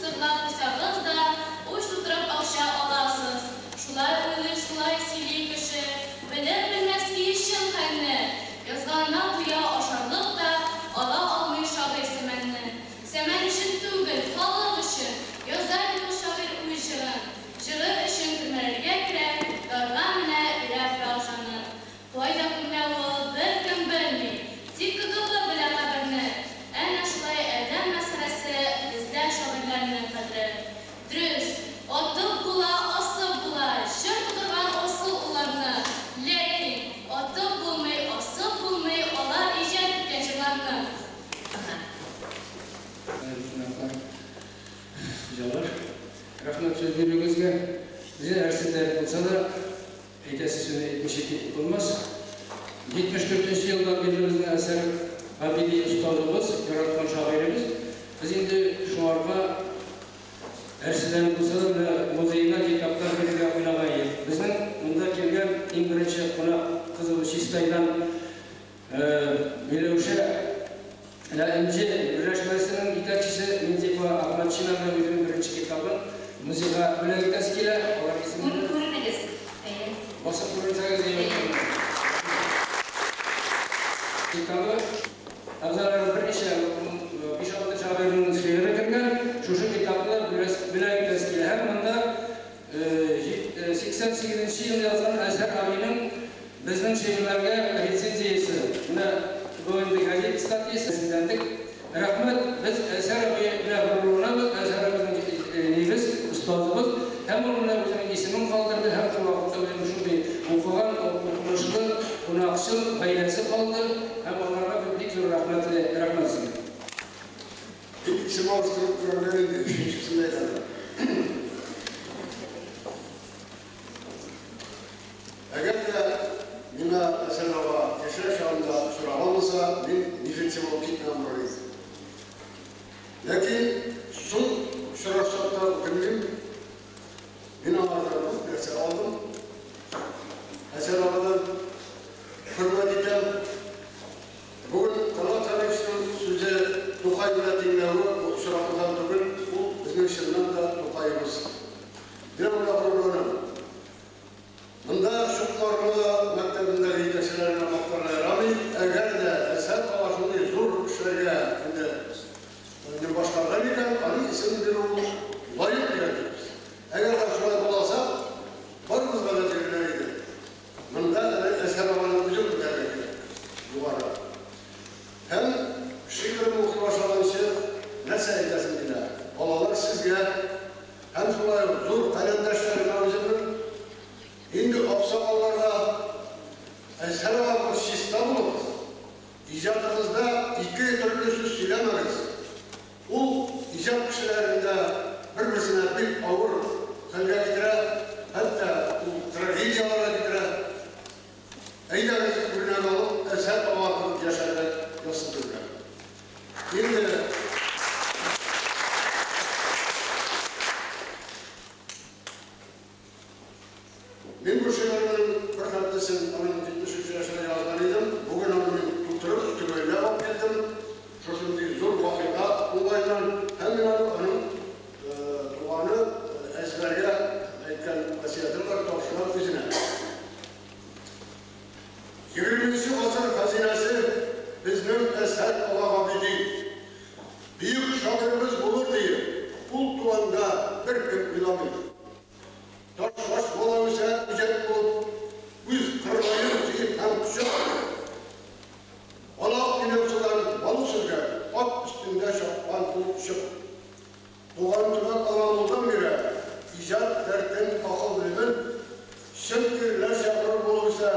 Сырлап куйсагыз да, уч тутырып акча аласыз. Шулай уйлый, шулай сөйли кеше, белер-белмәс чын хәлне. Язганына туя ашарлык та, ала алмый шагыйрь Сәмәнне. Сәмән өчен түгел, халык өчен яза бит ул шагыйрь үз җырын. Җыры өчен төрмәләргә керә, дарга менә, бирә фрау җанын. Кайда күмелә ул, беркем белми, тик КГБ белә каберне. Әнә шулай адәм мәсхәрәсе бездә шагыйрьләрнең кадре. Дөрес, атып була, асып була, җыр тудырган асыл улларны. Ләкин атып булмый, асып булмый алар иҗат иткән җырларны. Хөрмәтле кунаклар, хуҗалар, рәхмәт сүз бирүегезгә. Безгә әрсезләр булса да, әйтәсе сүзне әйтмичә китеп булмас. 74 нче елдан бирле безнең Әсәр Габиди остазыбыз, яраткан шагыйребез. Без инде шуңарга әрсезләнеп булса да, менә музеена китаплар бирергә уйлаган идек. Безнең монда килгән иң беренче кунак кызыбыз Чистайдан Миләүшә Энҗе берләшмәсенең җитәкчесе Минзифа Әхмәтшина белән үзенең беренче китабын музейга бүләк итәсе килә. Алар исемендә. Күренегез. Әйе. Басып күренсәгез әйбәт булыр. Китабы әгъзалары берничә биш-алты шагыйрьнең шигыре кергән. Шушы китапны бүләк итәсе килә. Һәм монда 88 нче ел язган Әзһәр абыйның безнең шигырьләргә рецензиясе. Менә бу инде газета статьясы. Рәсемләндек. Рәхмәт, без Әзһәр абый белән горурланабыз. Әзһәр абый безнең нигез, остазыбыз. Һәм ул менә үзенең исемен калдырды һәм шул вакытта үзенең шундый укыган, укымышлы, кунакчыл гаиләсе калды. Һәм аларга без бик зур рәхмәтле. Рәхмәт сезгә. Мин исем алыштырып күрәмнәр инде, өченчесен әйтәм. Әгәр дә миңа Әсән ага яшьрәк чагында очраган булса, мин нефтьче булып китмәгән булыр идем. Ләкин шул очрашсак та үкенмим. Мин аңардан күп нәрсә алдым. Әсән агадан хөрмәт итәм. Бүген Талгат Хәбибовичның сүзе Тукай белән тиңләве бу очраклыдан түгел, ул безнең чыннан да Тукаебыз. Мин аңа горурланам. Монда Чукмарлы мәктәбендәге җитәкчеләрне мактарга ярамый. Әгәр дә Әсәт ага шундый зур эшләргә инде инде башкарган икән, аның исемен бирү ул лаек дигән сүз. Әгәр дә шулай була алса, барыбызга да бирелер иде. Монда әле Әсәт аганың үзен күтәрергә кирәк, югары. Һәм шигырен укый башлаганчы нәрсә әйтәсем килә, балалар, сезгә һәм шулай ук зур каләмдәшләремә үземнең, инде аксакалларга, Әзһәр ага чиста булыгыз, иҗатыгызда ике төрле сүз сөйләмәгез. Ул иҗат кешеләрен дә бер-берсенә бик авыр хәлгә китерә, хәтта ул трагедияләргә китерә. Әйдәгез, үрнәк алып, Әзһәр ага кебек яшәргә язсын безгә. Инде. Мин бу шигырьнең бер хәтлесен аның 73 яшенә язган идем. Бүген аны мин тутырып, төгәлләп алып килдем. Шушындый зур вакыйга уңаеннан һәм мин аны аның туганы Әзһәргә әйткән васыятем бар, тапшырам үзенә. Егерменче гасыр хәзинәсе безнең Әзһәр ага Габиди. Бөек шагыйребез булыр диеп, ул туганда беркем уйламый. Ташбаш бала үсә үҗәт булып, үз кыргаен җыеп һәм кочып. Бала уйнаучыдан балык сөзгән, ат өстендә чапкан ул очып. Туган төбәк аңа мулдан бирә, иҗат дәртен, акыл-белемен, чын ирләрчә горур булып үсә,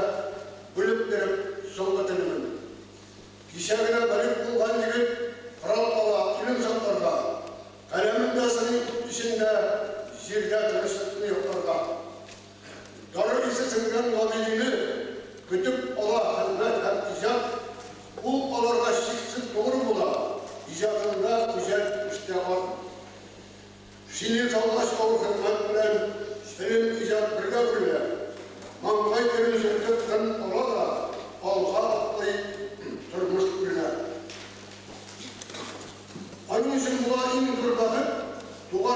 бүлеп биреп соңгы телемен. Кичә генә балигъ булган егет корал ала илен сакларга, каләмен дә сыный ут эчендә җирдә тынычлыкны якларга. Дары исе сеңгән Габидине көтеп ала хезмәт һәм иҗат, ул аларга чиксез тугры була, иҗатында үҗәт эштә ат. Шинель салгач авыр хезмәт белән белем, иҗат бергә үрелә. Маңгай тирен сөртеп тын ала да, алга атлый тормыш үренә. Аның өчен була иң зур бәхет, туган.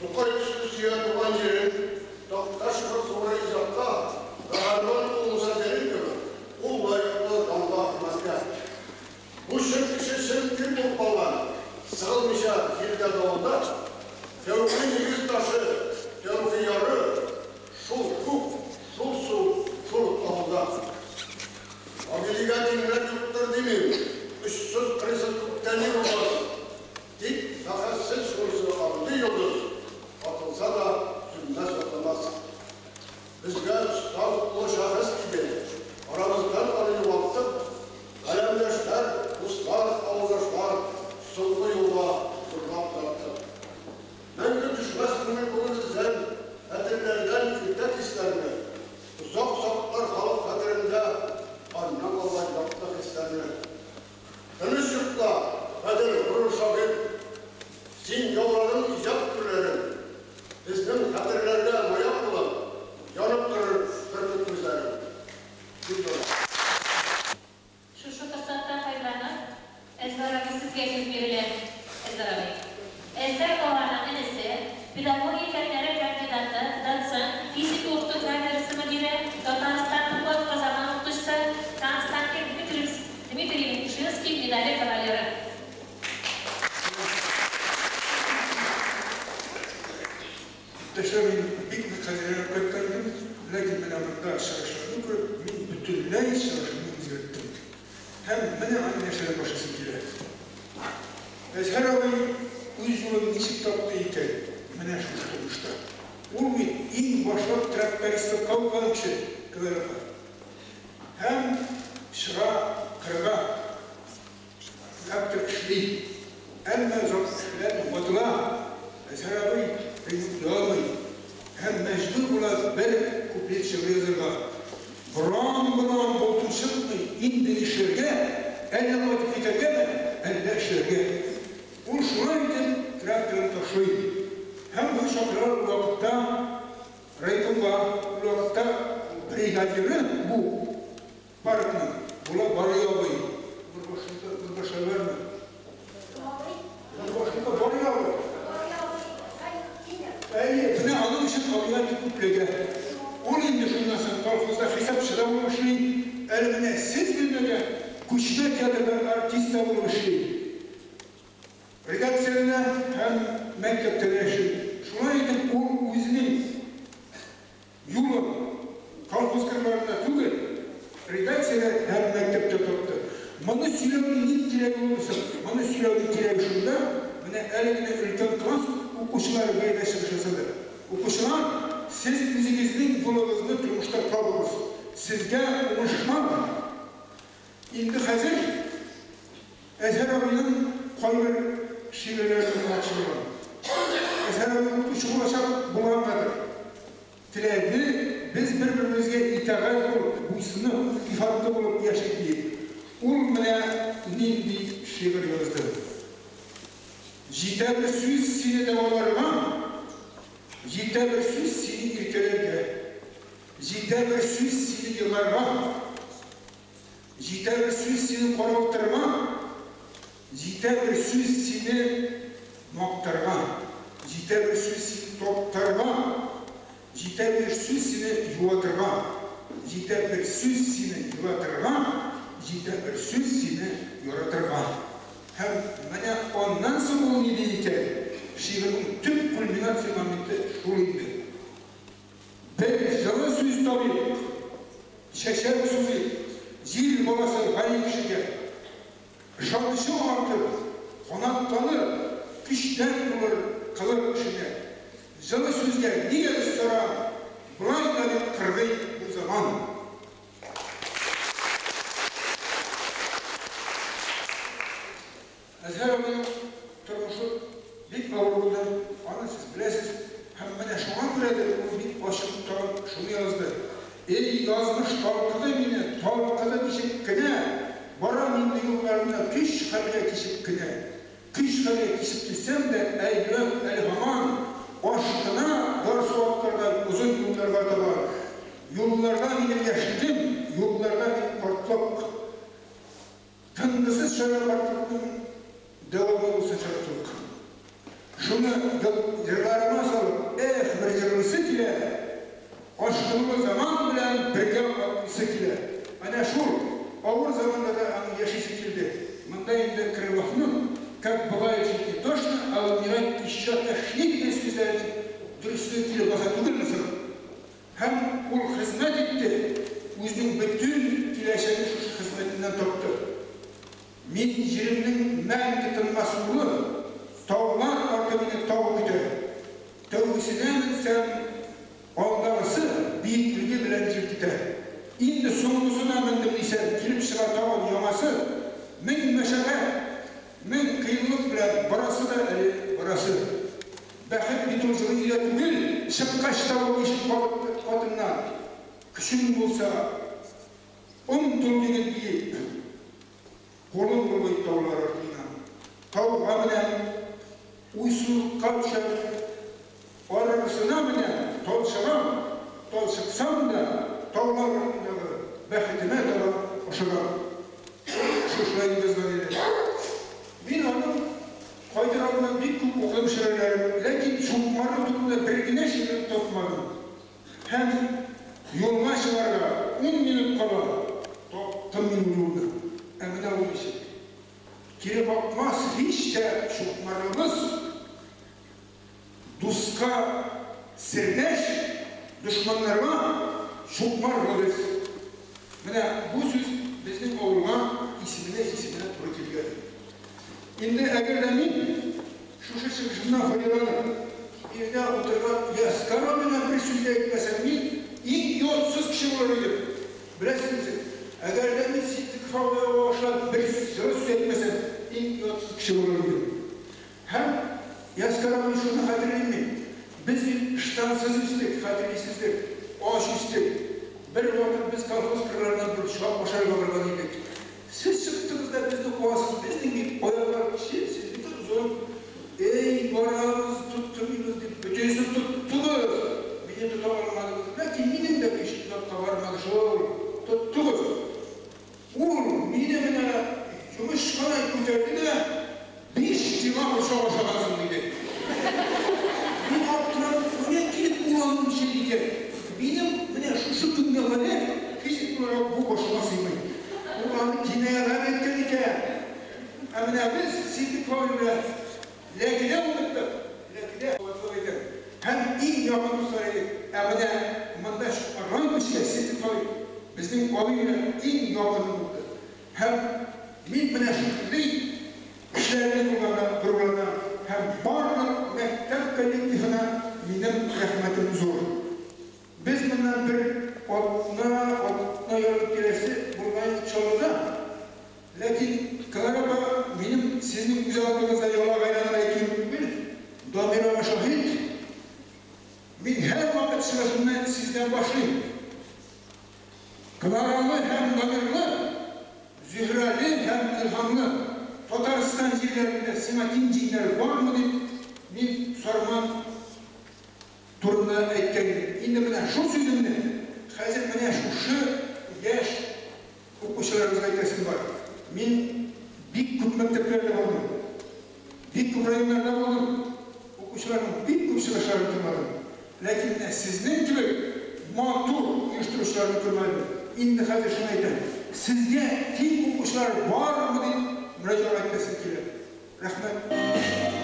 Тукай төсле сөя туган җирен, Такташ кебек зур иҗатка, Каһарман ул Муса Җәлил кебек, ул лаеклы данга, хөрмәткә. Бу чын кеше чын ир булып калган, Сыгылмыйча җилдә давылда. Тәүге нигез ташы, тәүге яры, Шул күк, шул су, шул ук авылда. Агилигә тиңнәр юктыр димим, Очсыз-кырыйсыз күктә ни булмас. Тик бәхәссез шунысы андый йолдыз, Атылса да, сүнмәс, ватылмас. Безгә остаз олы шәхес иде, Арабыздан аны югалттык. Галәмдәшләр, дуслар, авылдашлар, Соңгы юлга зурлап озаттык. Мәңге төшмәс күңел күңелебездән, Хәтерләрдән иртә кичләрне. Озак саклар халык хәтерендә Аннан калган якты хисләрне. Тыныч йокла, гадел, горур шагыйрь! Син яуладың иҗат түрләрен. Безнең хәтерләрдә маяк булып, Янып торыр бөркет күзләрең. Бик зур. Шушы форсаттан файдаланып, Әзһар абый, сезгә сүз бирелә. Әзһар абый. Әзһар аганың энесе, педагогия фәннәре кандидаты, доцент, физика укыту кафедрасы мөдире, Татарстанның атказанган укытучысы Константин Дмитриевс Дмитрий Ушинский медале кавалеры. Иптәшләр, мин бик нык хәзерләнеп кайткан идем, ләкин менә монда чыгышларны күреп, мин бөтенләй чыгышымны үзгәрттем. Һәм менә аны нәрсәдән башлыйсым килә. Әзһәр абый үз юлын ничек тапты икән менә шушы тормышта? Ул бит иң башлап трактористлыкка укыган кеше, Клара апа. Һәм чыга кырга. Трактор эшли. Әмма озак эшләми, ватыла. Әзһәр абый ремонтлый алмый. Һәм мәҗбүр була бер куплет шигырь язарга. Боран-боран болтым чыкмый, инде нишләргә, әллә кайтып китәргәме, әллә эшләргә? Ул шулай итеп тракторын ташлый. Һәм моны чакыралар ул вакытта райкомга, ул вакытта бригадиры бу паркның була Барый абый. Гөрбашында, Гөрбашлылармы? Гөрбашында Барый абый. Әйе, менә аның өчен абыйлар бик күп эләгә. Ул инде шуннан соң колхозда хисапчы да булып эшли, әле менә сез белмәгән күчмә театрда артист та булып эшли. Редакциядә дә һәм мәктәптә дә эшли. Шулай итеп, ул үзенең юлын колхоз кырларында түгел, редакциядә һәм мәктәптә тапты. Моны сөйләүнең ни кирәге булды соң? Моны сөйләүнең кирәге шунда, менә әле генә өлкән класс укучылары биредә чыгыш ясады. Укучылар, сез үзегезнең юлыгызны тормышта табыгыз. Сезгә уңышлар! Инде хәзер Әзһәр абыйның кайбер шигырьләрен укымакчы булам. Әзһәр абый укытучы булачак булгангадыр. Теләде, без бер-беребезгә итагать булып, буйсынып, илтифатлы булып яшик диеп. Ул менә нинди шигырь язды. Җитә бер сүз сине дәваларга, Җитә бер сүз сине иркәләргә, Җитә бер сүз сине еларга. Җитә бер сүз сине каралтырга, Җитә бер сүз сине мактарга, Җитә бер сүз сине таптарга, Җитә бер сүз сине юатырга, Җитә бер сүз сине елатырга, Җитә бер сүз сине яратырга. Һәм менә аннан соң ул ни ди икән? Шигырьнең төп кульминация моменты шул инде. Бер җылы сүз табыйк, чәчәк сузыйк, җир баласы гади кешегә. Ышанычы артыр, канатланыр, көчтән булыр, кылыр эшенә. Җылы сүзгә нигә без саран, болай да бит кыргый бу заман. Әзһәр абыйның тормышы бик авыр булды, аны сез беләсез. Һәм менә шуңа күрәдер ул бик ачык тагын шуны язды, Эй, язмыш талкыды мине, талкыды ничек кенә, Барам инде юлларны көч-хәлгә кичеп кенә. Көч-хәлгә кичеп килсәм дә, әй, йөрәк әле һаман Ашкына ярсу атлардай озын юлларга таба. Юлларда минем яшьлегем, юлларда минем картлык. Тынгысыз чара картлыкның дәвамы булсын чараклык. Шуны җырларыма салып, эх, бер җырлыйсы килә, ашкынулы заман белән бергә атлыйсы килә. Әнә шул авыр заманда да аның яшисе килде. Монда инде Крыловның «Как бывает жить не тошно, а умирать еще тошнее» дигән сүзләренең дөреслеге килеп баса түгелме соң? Һәм ул хезмәт итте, үзенең бөтен киләчәген шушы хезмәтеннән тапты. Мин җиремнең мәңге тынмас улы, таулар арты мине тау көтә. Тәүгесенә менсәм, алдагысы биеклеге белән җилкетә. Инде соңгысына мендем дисәм, килеп чыга тагын яңасы. Мең мәшәкать, мең кыенлык белән барасы да әле барасы. Бәхет бит ул җылы өйдә түгел, чыккач та ул ишек катыннан. Көчең булса, омтыл егет биек. Кулың болгый таулар артыннан. Тауга менәм, уйсулыкка төшәм. Аргысына менәм, талчыгам, талчыксам да, таулар артындагы бәхетемә таба ашыгам. Шушылай дип язган иде. Мин аның кайтыр алдыннан бик күп укыдым шигырьләрен, ләкин Чукмарлы турында бер генә шигырен тапмадым. Һәм юлга чыгарга ун минут кала таптым мин ул юлны. Ә менә ул ничек. Кире бакмас һич тә чукмарлыбыз, дуска сердәш, дошманнарга чукмарлы без. Менә бу сүз безнең авылга исеменә исеменә туры килгән. Инде әгәр дә мин шушы чыгышымнан файдаланып, биредә утырган Яскар абыйга бер сүз дә әйтмәсәм, мин иң оятсыз кеше булыр идем. Беләсезме сез, әгәр дә мин Ситдиков абыйга багышлап бер җылы сүз әйтмәсәм, иң оятсыз кеше булыр идем. Һәм Яскар абый шуны хәтерлим мин. Без бит ыштансыз үстек, хәтерлисездер, ач үстек. Бер вакыт без колхоз кырларыннан борчак ашарга барган идек. Сез чыктыгыз да безне куасыз, безнең бит аяклар кече, сезнеке озын. Эй, барабыз, тоттырмыйбыз дип, бөтенесен тоттыгыз. Мине тота алмадыгыз. Ләкин минем дә көч озакка бармады шул. Тоттыгыз. Ул мине менә йомычкадай күтәрде дә, 5 кило борчак ашагансың, диде. Мин аптырап, каян килеп ул аның өчен икән? Минем менә шушы көнгә кадәр физик буларак бу башыма сыймый. Ул аны кинаяләп әйткән икән. Ә менә без Ситдиков абый белән Ләкедә оныттык. Ләкедә ватлык әйтәм. Һәм иң якын дуслар идек. Ә менә монда чыккан күчкәч Ситдиков абый безнең абый белән иң якыны булды. Һәм мин менә шушындый эшләребез булганда горурланам һәм барлык мәктәп коллективына минем рәхмәтем зур. Без моннан бер атна, атна ярым тирәсе булган идек Чаллыда. Ләкин Клара апа, минем сезнең күз алдыгызда ялагайланып әйтүем түгел, Дамир ага шаһит, мин һәрвакыт чыгышымны сездән башлыйм. Кларалы һәм Дамирлы, Зөһрәле һәм Илһамлы Татарстан җирләрендә сиңа тиң җиңнәр бармы дип, мин Сарман турында әйткән идем. Инде менә шул сүземне хәзер менә шушы яшь укучыларыбызга әйтәсем бар. Мин бик күп мәктәпләрдә булдым, бик күп районнарда булдым, укучыларның бик күп чыгышларын тыңладым. Ләкин менә сезнең кебек матур оештыручыларны күрмәдем. Инде хәзер шуны әйтәм, сезгә тиң укучылар бармы дип мөрәҗәгать итәсем килә. Рәхмәт.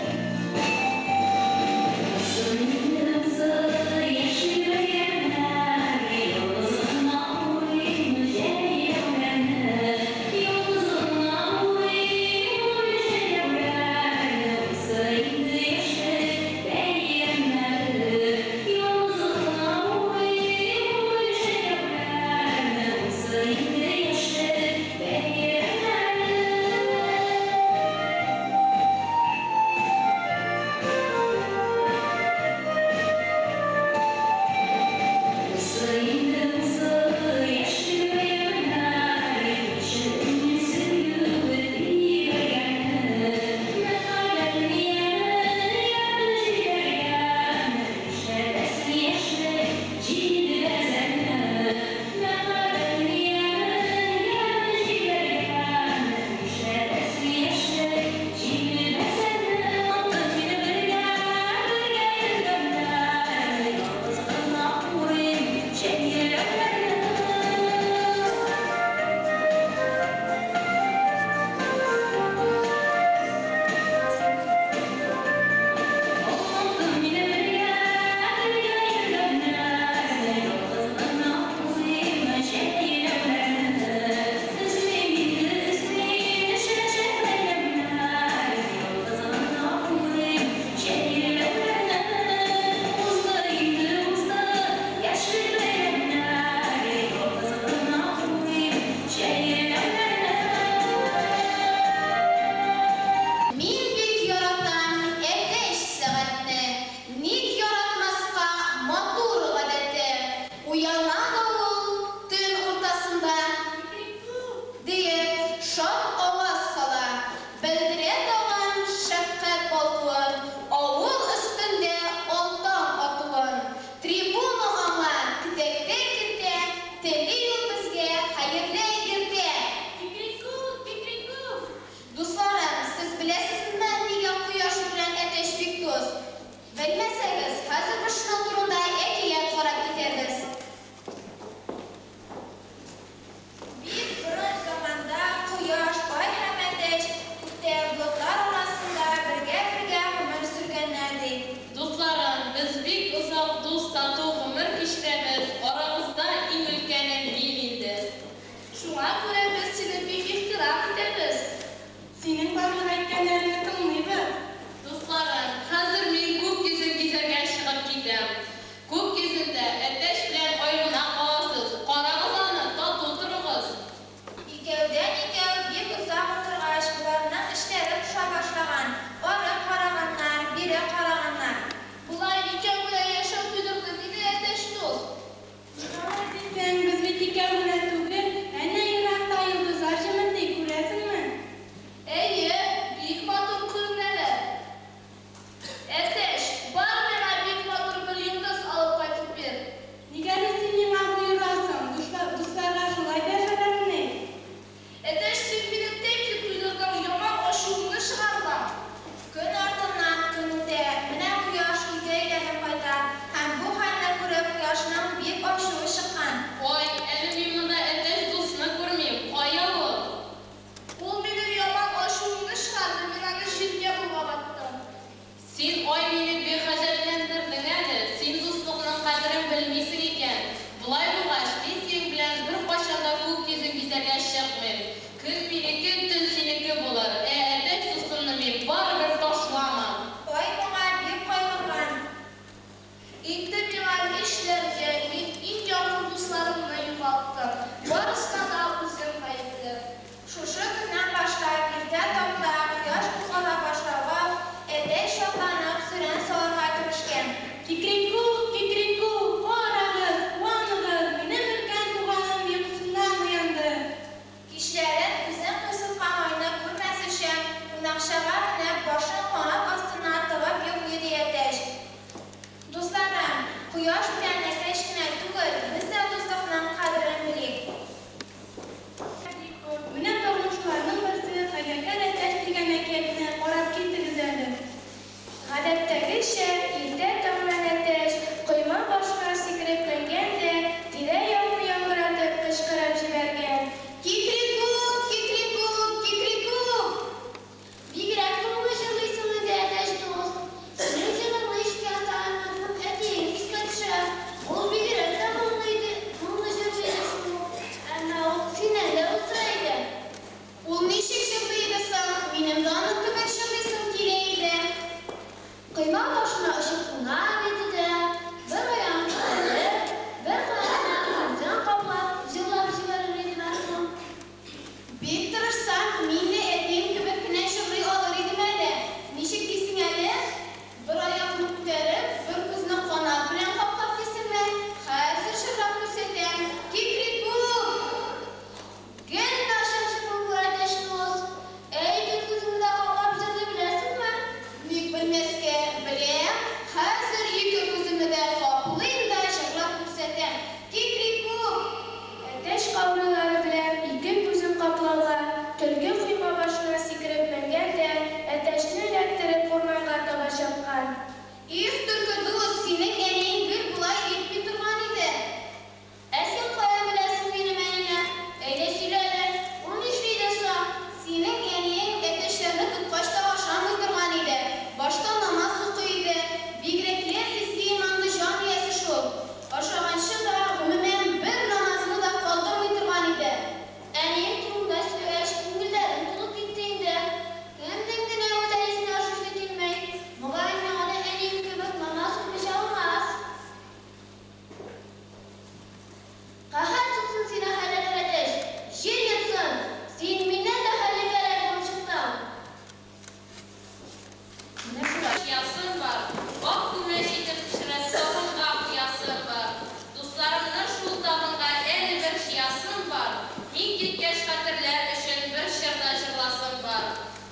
җыясым бар, Ак күмәч итеп пешереп табынга куясым бар. Дусларымны шул табынга әле бер җыясым бар, Мин киткәч хәтерләр өчен бер җыр да җырласым бар.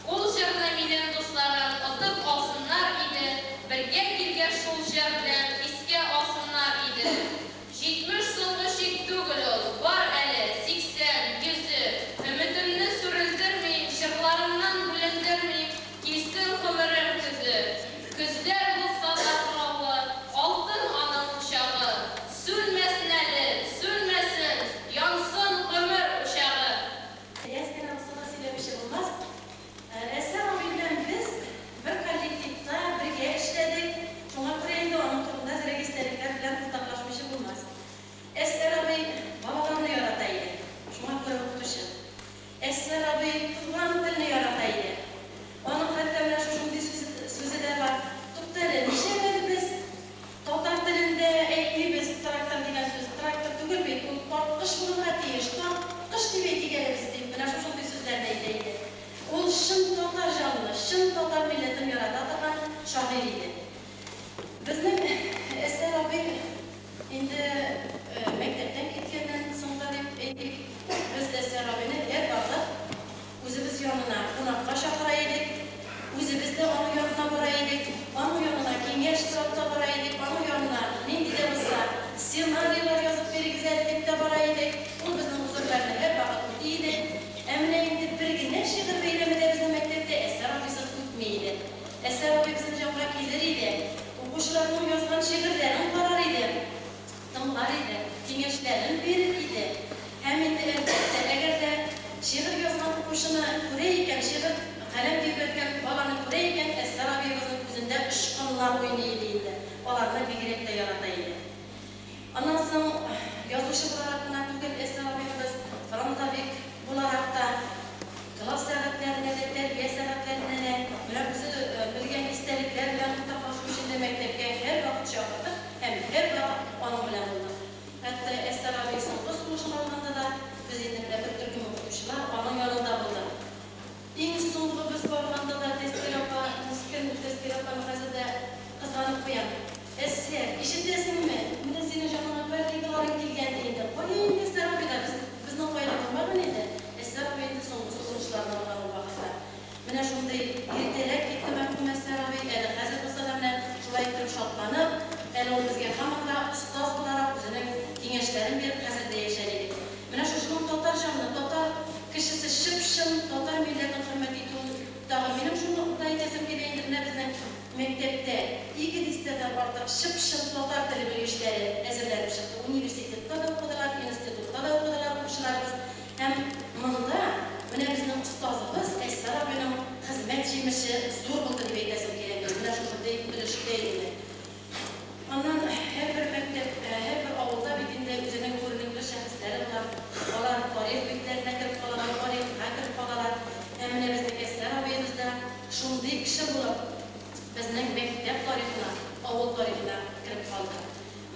Ул җырны минем дусларым отып алсыннар иде, Бергә килгәч шул җыр белән искә алсыннар иде. 70 соңгы чик түгел ул, бар әле, 80, йөзе. Өметемне сүрелдермим, җырларымнан бүлендермим, Килсен гомерем көзе. Көзләр булса да кыраулы, алтын аның кочагы. Сүнмәсен әле, сүнмәсен, янсын гомер учагы. Әз генә булса да сөйләмичә булмас. Әсәр абый белән без бер коллективта бергә эшләдек. Шуңа күрә инде аның турында әзрәк истәлекләр белән уртаклашмыйча булмас. Әсәр абый балаларны ярата иде. Шуңа күрә укытучы. Әсәр абый туган телне ярата иде. Аның хәтта менә шушындый сүзе дә бар. Тукта әле, ничә әле без татар телендә әйтмибез трактор дигән сүз. Трактор түгел бит, ул тарткыч булырга тиеш. Тарткыч дип әйтик әле без дип, менә шушындый сүзләрне әйтә иде. Ул чын татар җанлы, чын татар милләтен ярата торган шагыйрь иде. Безнең Әсәр абый инде мәктәптән киткәннән соң да дип әйтик, без Әсәр абыйны һәрвакыт үзебез янына кунакка чакыра идек, үзебез дә аның янына бара идек, аның янына киңәш сорап та бара идек, аның янына нинди дә булса сценарийлар язып бирегез әле дип тә бара идек. Ул безнең гозерләрне һәрвакыт үти иде. Ә менә инде бер генә шигырь бәйрәме дә безнең мәктәптә Әсәр абыйсыз үтми иде. Әсәр абый безнең җанга килер иде, укучыларның язган шигырьләрен карар иде, тыңлар иде, киңәшләрен бирер иде. Һәм инде әлбәттә, әгәр дә шигырь язган укучыны күрә икән, шигырь каләм тирбәткән баланы күрә икән, Әсәр абыебызның күзендә очкыннар уйный иде инде. Аларны бигрәк тә ярата иде. Аннан соң язучы буларак кына түгел, Әсәр абыебыз фронтовик буларак та класс сәгатьләренә дә, тәрбия сәгатьләренә дә, менә үзе белгән истәлекләр белән уртаклашу өчен дә мәктәпкә һәрвакыт чакырдык һәм һәрвакыт аның белән булдык. Хәтта Әсәр абый соңгы сулышын алганда да без инде менә бер төркем укытучылар аның янында булдык. Иң соңгы без барганда да Тәзкирә апа, мескен Тәзкирә апаны хәзер дә кызганып куям. Әсәр, ишетәсеңме? Менә синең җаныңа коллегаларың килгән инде. Кая инде Әсәр абый да безнең кайда булмаган иде. Әсәр абый инде соңгы сулышларын алган ул вакытта. Менә шундый иртәрәк китте мәрхүм Әсәр абый. Әле хәзер булса да менә шулай итеп шатланып, әле ул безгә һаман да остаз буларак үзенең киңәшләрен биреп хәзер дә яшәр иде. Менә шушының татар җанлы, татар кешесе чып-чын татар милләтен хөрмәт итү тагы минем шуны да әйтәсем килә инде менә безнең мәктәптә ике дистәдән артык чып-чын татар теле белгечләре әзерләнеп чыкты. Университетта да укыдылар, институтта да укыдылар укучыларыбыз. Һәм монда менә безнең остазыбыз Әсәр абыйның хезмәт җимеше зур булды дип әйтәсем килә. Менә шушындый өлешкә инде. Аннан һәрбер мәктәп, һәрбер авылда бит инде үзенең күренекле шәхесләре була. Алар тарих битләренә кереп калалар, тарихка кереп калалар. Һәм менә безнең Әсәр абыебыз да шундый кеше булып безнең мәктәп тарихына, авыл тарихына кереп калды.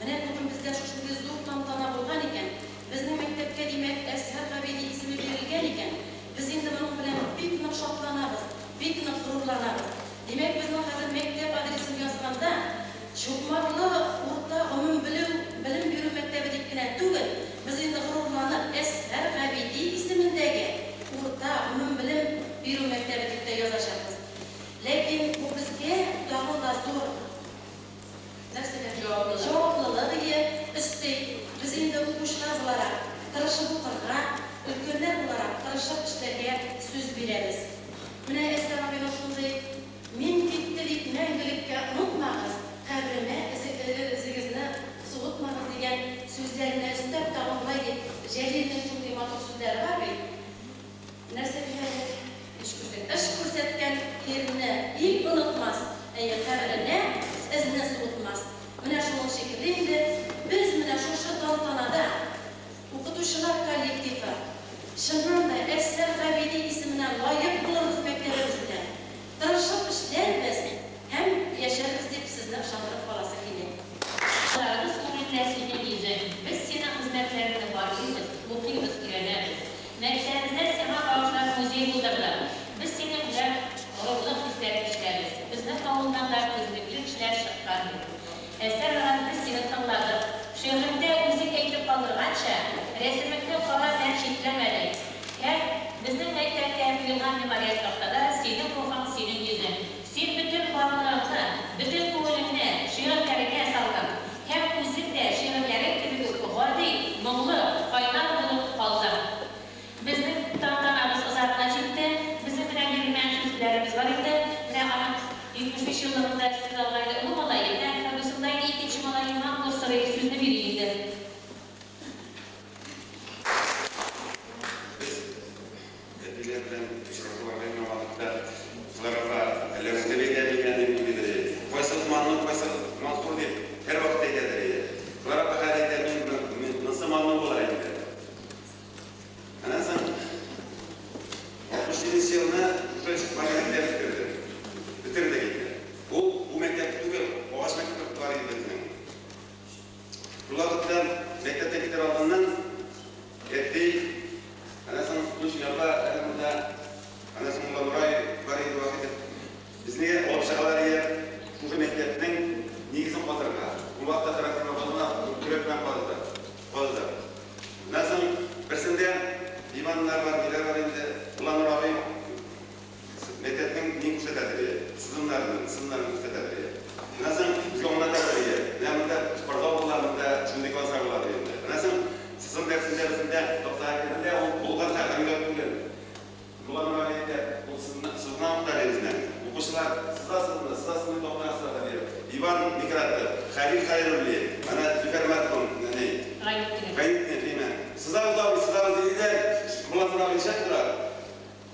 Менә бүген бездә шушындый зур тантана булган икән, безнең мәктәпкә димәк Әсәр Габиди исеме бирелгән икән, без инде моның белән бик нык шатланабыз, бик нык горурланабыз. Димәк, безнең хәзер мәктәп адресын язганда Чукмарлы урта гомум белем бирү мәктәбе дип кенә түгел, без инде горурланып Әсәр Габиди исемендәге урта гомум белем бирү мәктәбе дип тә язачакбыз. Ләкин бу безгә тагын да зур нәрсәләр җаваплылык ие өсти. Без инде укучылар буларак тырышып укырга, өлкәннәр буларак тырышып эшләргә сүз бирәбез. Менә Әсәр абыйның шундый мин китте дип мәңгелеккә онытмагыз, каберемә эзегезне суытмагыз дигән сүзләренә өстәп тагын болай дип Җәлилнең шундый матур сүзләре бар бит. Нәрсә дигән? Эш күрсәткән ирне ил онытмас, әйе, каберенә эзне суытмас. Менә шуның шикелле инде без менә шушы тантанада укытучылар коллективы чыннан да Әсәр Габиди исеменә лаек булырбыз мәктәбебез белән. Тырышып эшләрбез һәм яшәрбез дип сезне ышандырып каласы килә. Балаларыбыз күңелендә синең йөзең. Без синең хезмәтләреңне барлыйбыз, укыйбыз, өйрәнәбез. Мәктәбебездә сиңа багышлап музей булдырдык. Без синең белән горурлык хисләре кичерәбез. Безнең авылдан да Әсәр ага, без сине тыңладык. Шигыреңдә үзең әйтеп калдырганча, рәсемеңне кара белән читләмәдек. Һәм безнең мәктәптә куелган мемориаль тактада синең рухың, синең йөзең. Син бөтен барлыгыңны, бөтен күңелеңне шигырьләреңә салдың. Һәм үзең дә шигырьләрең кебек үк гади, моңлы, кайнар булып калдың. Безнең тантанабыз азагына җитте. Безнең менә бирелмәгән сүзләребез бар инде. Менә аның 75 еллыгында сүз алган иде олы малае. Менә Фәгүсында инде икенче малае Мансур сорый, сүзне бирик инде. Без әтиләр белән очрашуларда гына вакытта Клара апа әллә үзе дә әйтә микән дип уйлыйдыр иде. Кайсы Маннур, кайсы Мансур дип һәрвакыт әйтәдер иде. Клара апа хәзер әйтә, мин монысы Маннур була инде. Аннан соң 67 нче елны шушы чыкмаган мәктәп бетердек. Бетердек инде. Ул бу мәктәп түгел, агач мәктәп бар иде безнең. Шул вакытта мәктәптә китәр алдыннан әти, аннан соң Тучин апа әле монда, аннан соң Мулла Нурай бар иде вакыт. Безне алып чыгалар иде шушы мәктәпнең нигезен казырга. Ул вакытта трактор казына көрәк белән казыдык. Казыдык. Аннан соң берсендә Иваннар бар, ниләр бар инде. Мулла Нур абый мәктәпнең ни күрсәтәдер иде. Сызымнарын, сызымнарын күрсәтәдер иде. Аннан соң безгә аңлатадыр иде. Менә монда спортзал була, монда шундый класслар була ди инде. Аннан соң сызым дәресендә берсендә тактага кергәндә ул булган хәл түгел. Мулла Нур абый әйтә, ул сызымнан укыта ди безне. Укучылар сызасызмы, сызасызмы тактага сызарга ди. Иван Микратов, Хәлил Хәйруллин, ана Зөфәр мәрхүм, ни, Гайнетдинов. Гайнетдинов, димә. Сызабыз абый, сызабыз диде дә, Мулла Нур абый нишләп тора?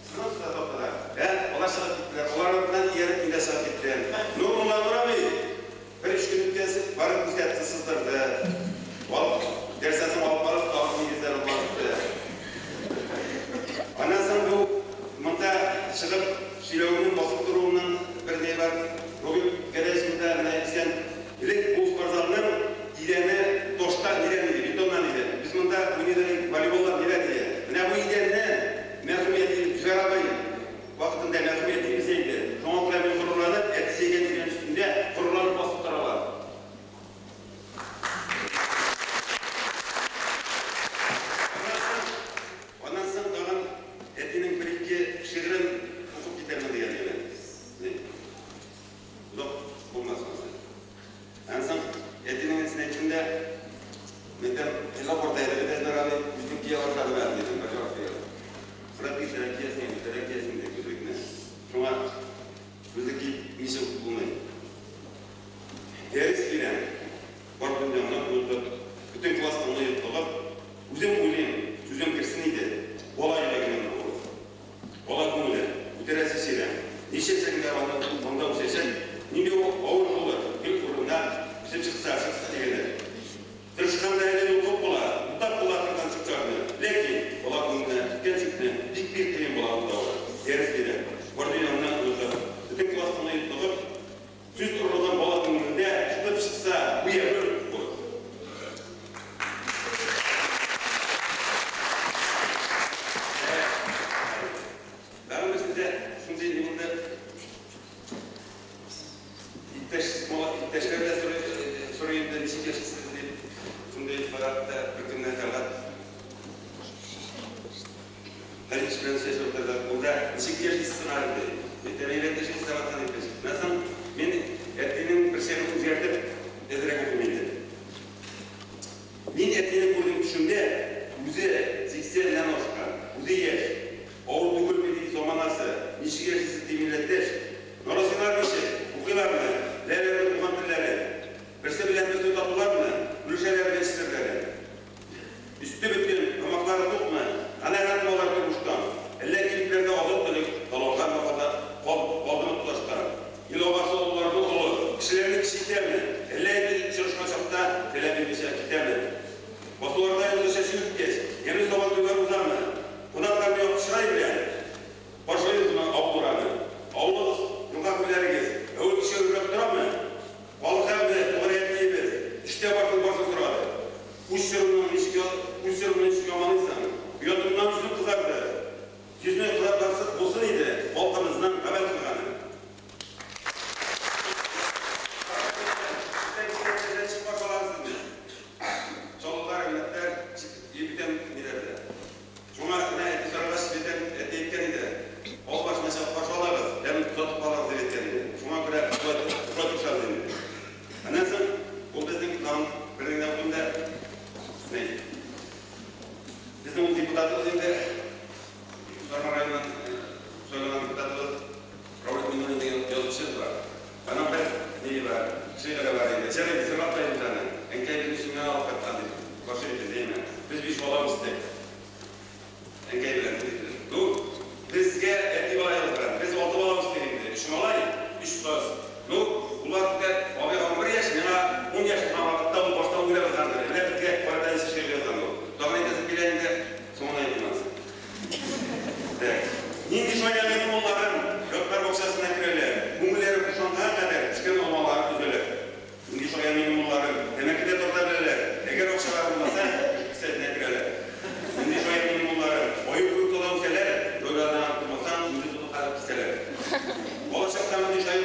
Сызым сыза тактада. Ә, алар чыгып киттеләр. Алар артыннан ияреп мин дә чыгып киттем. Ну, Мулла Нур абый, бер өч көн үткәч, барып күрсәтте, сыздырды. Алып, дәрестән соң алып барып, тагын нигезләрен казытты. Аннан соң бу монда чыгып сөйләвемнең, басып торуымның бер ни бар. Роберт Гәрәевич монда менә исән. Элек бу спортзалның идәне таштан, нидән иде, бетоннан иде. Без монда уйныйдык, волейболлар ниләр иде. Менә бу идәнне мәрхүм әти Зөфәр абый вакытында мәрхүм әтиебез әйтте. Шуңа күрә мин горурланып, әти җәйгән идән өстендә горурланып басып торалар. Аннан соң тагын әтинең бер-ике шигырен укып китәрмен дигән идем. Озак булмас монысы. Аннан соң әтинең энесен әйттем дә, мин әйтәм, елап картайды бит Әзмәр абый, күзлек кия башладым әле, дидем, бер җавап бирде. Сорап килсәләр киясең инде, иртәрәк киясең инде күзлекне. Шуңа күзлек киеп ничек булмый. Дәрес бирәм, бар дөньяңны онытып, бөтен класс тыңлый йотлыгып, үзем уйлыйм, сүзем керсен иде, бала йөрәгенә ныгылып. Бала күңеле, үтерәсе чирәм. Ничәсәң дә аны монда үсәчәк, нинди авыр булыр, гөл урынына үсеп чыкса, чыкса дигәндә. Тырышканда әле йолкып була, бутап була торган чүп-чарны. Ләкин бала күңеленә үткән чүпне бик-бик кыен була бутавы. Дәрес бирәм, бар дөньяңны онытып, бөтен класс тыңлый йотлыгып, сүз орлыгын бала күңелендә шытып чыкса, гүя бер булыр. Тагын берсендә шундый ни булды. Иптәш, иптәшләр дә сорый, сорый инде, ничек яшисез дип. Шундый вакытта бер көнне Тәлгать Хәлилович белән сөйләшеп утырдык. Ул да ничек яшисез соң әле ди. Әйтәм, әйбәт яшибез, Тәлгать иптәш. Менә соң мин әтинең бер шигырен үзгәртеп, әзрәк укыйм инде. Мин әтине күрдем төшемдә, үзе 80 нән ашкан, үзе яшь. Авыр түгелме ди заманасы, ничек яшисез ди милләттәш. Нарасыйлар ничек, укыйлармы, беләләрме туган телләрен? Берсе белән берсе татулармы, бүлешәләрме эч серләрен? Өсте бөтен, тамаклары тукмы, канәгатьме алар тормыштан? Әллә кибетләрдә азык-төлек таланганмы, калдымы тоташтан?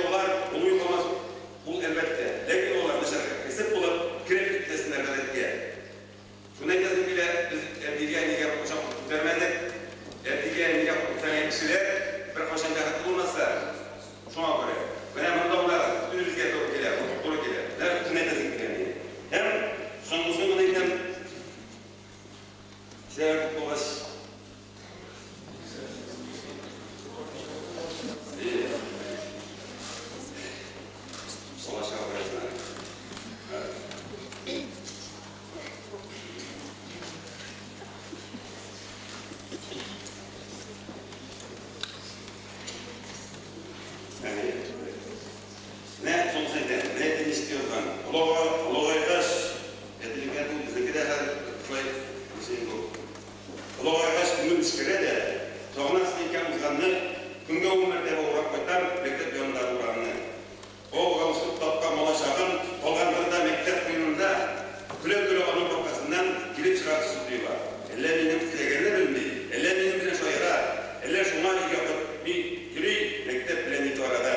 алар булмый калмас ул, әлбәттә. Ләкин алар начарга кәсеп булып кереп китмәсеннәр гадәткә. Шуны әйтәсем килә, без әтигә, әнигә беркайчан кул күтәрмәдек. Әтигә, әнигә кул күтәргән кешеләр беркайчан бәхетле булмаслар. Шуңа күрә, менә монда уйларга бөтенебезгә туры килә, туры килә. Менә шуны әйтәсем килә минем. Һәм соңгысын гына әйтәм, кешеләр күп булгач, Бала-чага беләсеңме? Менә соңгысын әйтәм. Менә әти ничек язган. Олыгайгач, әтилекләр бу безнеке дә хәзер шулай ничек инде ул. Олыгайгач күңел нечкәрә дә, сагынасың икән узганны, көнгә ун мәртәбә урап кайтам мәктәп янындагы урамны. О, галстук таккан малай чагым, калгандыр да мәктәп куенында, көлә-көлә аның капкасыннан килеп чыгар төсле тоела. Әллә минем теләгәнне белми, әллә минем белән шаяра, әллә шуңа өйгә кайтмый йөри, мәктәп белән ике арада.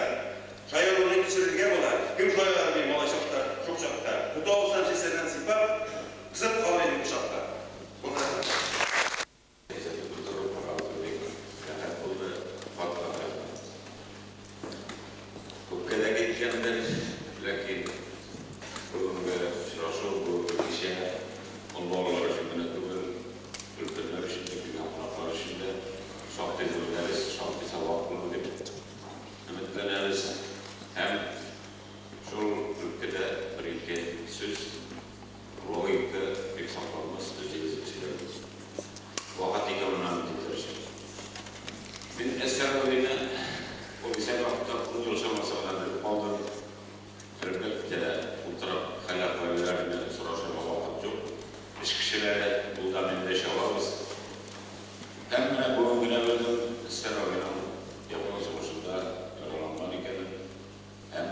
Шаяруны кичерергә була, кем шаярмый малай чакта, шук чакта. Тота алсам чәчләреннән сыйпап, кысып калыр идем кочакта. Булды, рәхмәт. Күзәтеп утыру арабызда бик рәхәт булды, кат-кат рәхмәт. Күпкә дә киткәндер, ләкин бүгенге очрашу, бүгенге кичә ул балалар өчен генә түгел, өлкәннәр өчен дә, килгән кунаклар өчен дә шактый зур дәрес, шактый сабак булды дип өметләнәбез. Һәм шул өлкәдә бер-ике сүз, логика бик сакланмас, үзегез сөйләрбез. Вакыт икәү генә үтеп торачак. Мин Әсгар абыйны ул исән вакытта ун ел чамасы гына белеп калдым. Әлбәттә, утырып хәл-әхвәлләрне сорашырга вакыт юк. Эш кешеләре ул да, мин дә чабабыз. Һәм менә бүген генә белдем Әсгар абыйның Япон сугышында яраланган икәнен. Һәм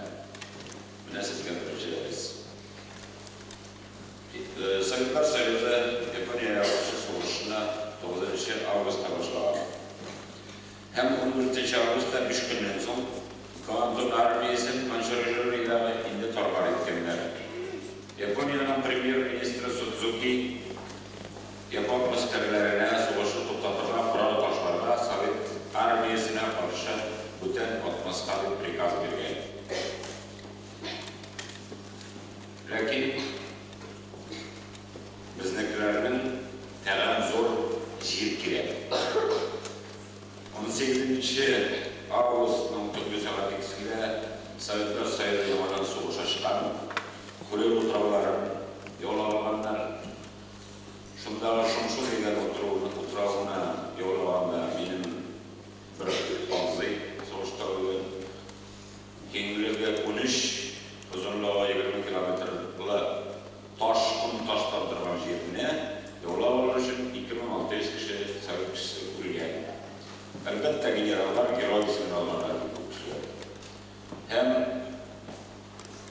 менә сезгә беренче дәрес. Советлар Союзы Япониягә каршы сугышны 9 августта башлаган. Һәм 14 августта, биш көннән соң, Квантун армиясен Маньчжуридагы инде тар-мар иткәннәр. Япониянең премьер-министры Судзуки япон гаскәрләренә сугышны туктатырга, корал ташларга, совет армиясенә каршы бүтән атмаска дип приказ биргән. Ләкин безнекеләрнең тәгам зур җир кирәк. Унсигезенче августның төнге сәгать икесендә Советлар Союзы яңадан сугыш ачкан. Курил утрауларын яулап алганнар. Шундагы Шомшу дигән утравны яулаганда минем бер абзый сугышта үлгән. Киңлеге 13, озынлыгы 20 километрлы таш, ком таштан торган җирне яулап алыр өчен 2600 кеше, совет кешесе үлгән. Әлбәттә, генераллар герой исемен алганнар бик күп кешеләр. Һәм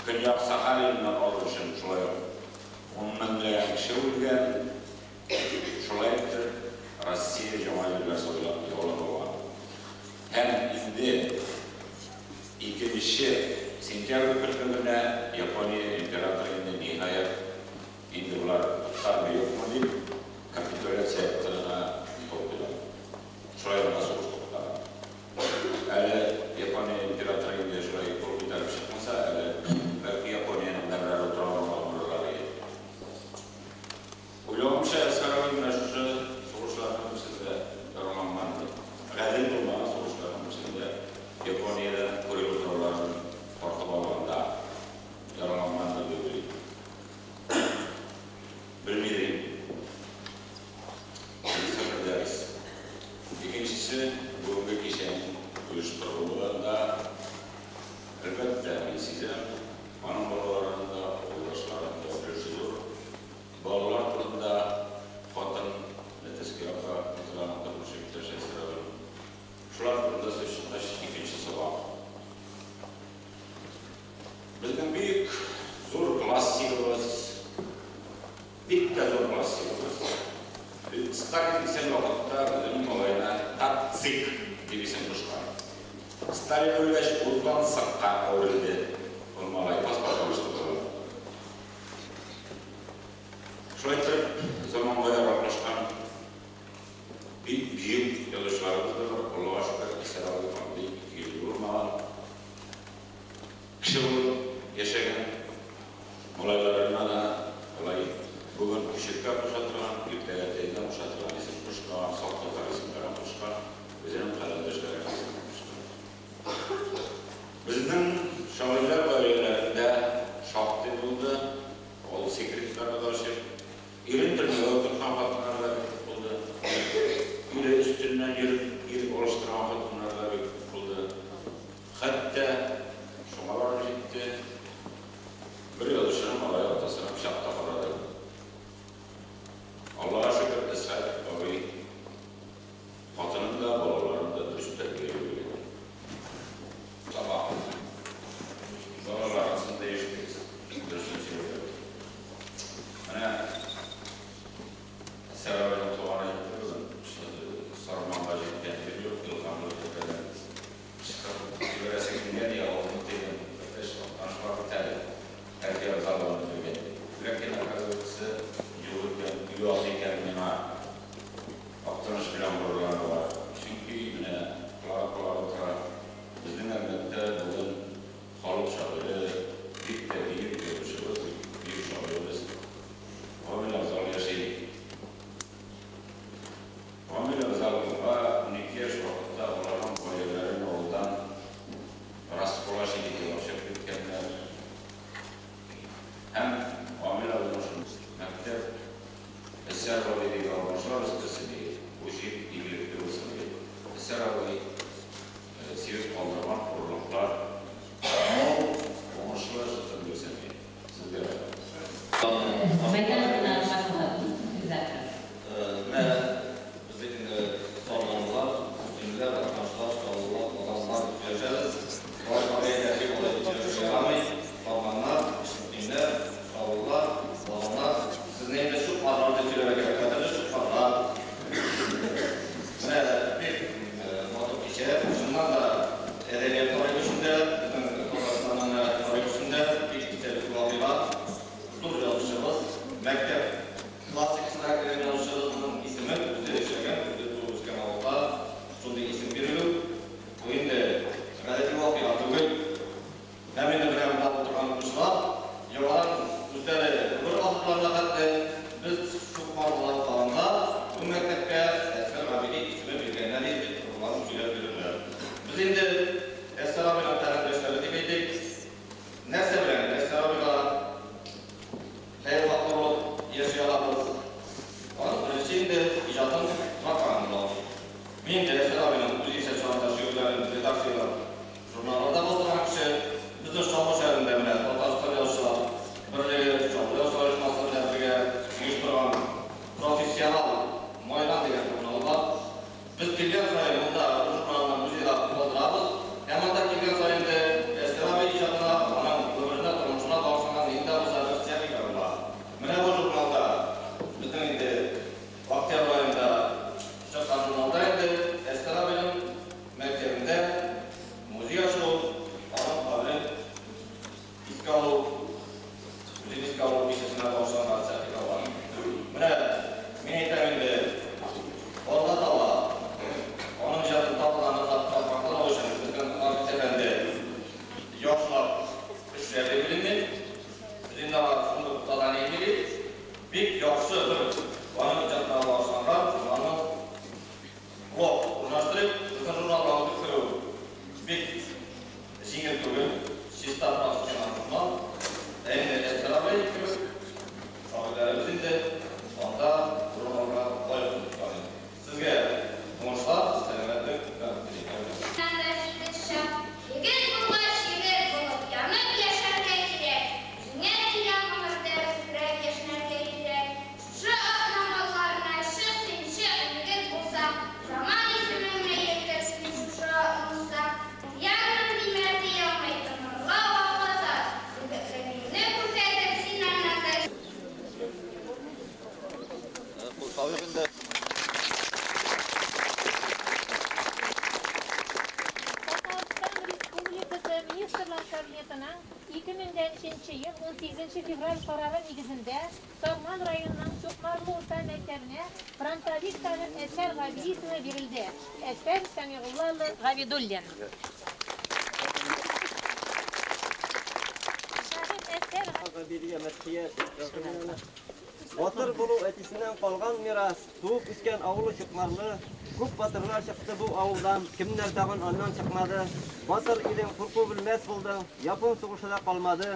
Көньяк Сахалинны алыр өчен шулай ук ун меңләгән кеше үлгән. Шулай итеп, Россия яңа җирләр сайлап, яулап алган. Һәм инде икенче сентябрь көнне генә Япония императоры инде, ниһаять, инде болар туктармы, юкмы дип, капитуляция актына кул куйган. Шулай гына сугыш туктаган. Әле Япония императоры инде шулай кул күтәреп чыкмаса, әле бәлки Япониянең дә берәр утравын алган булырлар иде. Уйлавымча, Әсгар абый менә шушы сугышларның берсендә яралангандыр. Гадел булмаган сугышларның берсендә Япониядән Курил утрауларын тартып алганда яралангандыр дип уйлыйм. Белми дим. Беренчесе бер дәрес. Икенчесе, бүгенге кичәнең оештырылуында, әлбәттә, мин сизәм, аның балаларының да, авылдашларының да өлеше зур. Балалар турында хатын Нәтәскә апа, Мортазаның тормыш иптәше Әсрәвен. Шулар турында сүз чыккач, икенче сабак. Безнең бик зур классигыбыз, бик тә зур классигыбыз, Сталин исән вакытта үзенең малаена Тацик дип исем кушкан. Сталин үлгәч, ул тансыкка әверелде. Ул малай паспорт алыштырды. Шулай итеп, заманга яраклашкан бик бөек язучыларыбыз да бар. Аллага шөкер, Әсәр абый андый икейөзле булмаган. Кеше булып яшәгән. Малайларына да алай бүген көчеккә куша торган, иртәгә тәйгә куша торган исем кушмаган, саф татар исемнәрен кушкан, үзенең каләмдәшләренең исемен кушкан. Безнең шагыйрьләр гаиләләрендә шактый булды. Ул секретларны да ачып, ирен төрмәгә утырткан хатыннар да бик күп булды. Ире өстеннән йөреп, ир алыштырган хатыннар да бик күп булды. Хәтта шуңа барып җитте, бер язучының малае атасына пычак та карады. Аллага шөкер, Әсхәт абый хатынын да, балаларын да дөрес тәрбияли белгән. Саба. Балалар арасында яшибез. Дөресен сөйләп. Менә Әсхәт абыйның туганы җитте бүген. Сарманга җиткән җир юк, Илһамлы тәпәдән чыгып җибәрәсе килгән, ялгызны тыйдым. Бер Актаныш бит әле. Тәрбия Абзалованы белгән. Ләкин, оказывается, юк икән, оят икән миңа Актаныш белән горурланырга. Чөнки менә колагы утыра. Безнең Әлмәттә бүген халык шагыйре, бик тә бөек язучыбыз, бөек шагыйребез Гамил Абзал яши. Гамил Абзаловга 12 яшь вакытта аларның гаиләләрен авылдан раскулачить итеп алып чыгып киткәннәр. Һәм Гамил абыйның шундый мәктәп Әсәр абый дип алмашлар үстерсен иде, бу җир игелекле булсын иде. Әсәр абый сибеп калдырган орлыклар мул, уңышлы шытым бирсен иде. Сезгә рәхмәт. Мәйдан гына. Менә без бит инде сарманлылар, мөслимләр, актанышлар, чаллылар, казанлылар дип сөйләшәбез. Алай фамилия дип алай дип сөйләшергә ярамый. Сарманнар, мөслимләр, чаллылар, казаннар. Сезне инде чукмарлар дип сөйләргә кирәк, кадерле чукмарлар. Менә бик матур кичә. Чыннан да әдәбият тарихы өчен дә, безнең Татарстанның тарихы өчен дә бик истәлекле вакыйга. Зур язучыбыз, мәктәп классикасына кергән язучыбызның исемен үзе яшәгән, үзе туып үскән авылда шундый исем бирелү, бу инде гадәти вакыйга түгел. Һәм инде менә монда утырган укучылар яңадан үзләре гомер азыкларына хәтле без чукмар булып калганда бу мәктәпкә Әсгар Габиди исеме биргәннәр иде дип горурланып сөйләп йөрерләр. Без инде Әсгар абыйның каләмдәшләре дип әйтик. Нәрсә белән Әсгар абыйга хәер-хаклы булып яши алабыз? Аның беренче инде иҗатын пропагандалау. Мин инде Әсгар абыйның үзе исән чагында шигырьләрен редакцияләп, журналларда бастырган кеше. Безнең Чаллы шәһәрендә менә Татарстан язучылар берлеге, Чаллы язучылар оешмасы белән бергә оештырган профессионал Майдан дигән журнал бар. Без килгән саен монда бу журналны музейда калдырабыз. Һәм анда килгән саен инде Әсгар абый иҗатына, аның гомеренә, тормышына багышланган нинди дә булса бер сәхифә була. Менә бу журналда безнең инде октябрь аенда чыккан журналда инде Әсгар абыйның мәктәбендә музей ачылу, аның каберен искә алу, үзен искә алу кичәсенә багышланган сәхифә бар. Менә мин әйтәм инде, алга таба аның иҗатын тагы да ныклап пропагандалау өчен безнең Рафис әфәнде яхшылап эшләр дип уйлыйм мин. Без инде аңа шундый ук задание бирик. Бик яхшы бер аның иҗатына багышланган журналның блог урнаштырыйк. Безнең журналга үтеп керү бик җиңел түгел, чиста профессионал журнал. Ә инде Әсгар абый кебек шагыйрьләребез инде анда урын алырга лаек дип саныйм. Сезгә уңышлар, сәламәтлек, бәхет телим. Егет булгач, егет булып янып яшәргә кирәк. Кабинетының 2003 ел 18 февраль карары нигезендә Сарман районының Чукмарлы урта мәктәбенә фронтовик табиб Әсәр Габиди исеме бирелде. Әсәр Сәмигулла улы Габидуллин. Шагыйрь Әсәр Габидигә мәдхия Батыр булу әтисеннән калган мирас, туып үскән авылы Чукмарлы, күп батырлар чыкты бу авылдан, кемнәр тагын аннан чыкмады. Батыр идең, курку белмәс булдың, япон сугышы да калмады.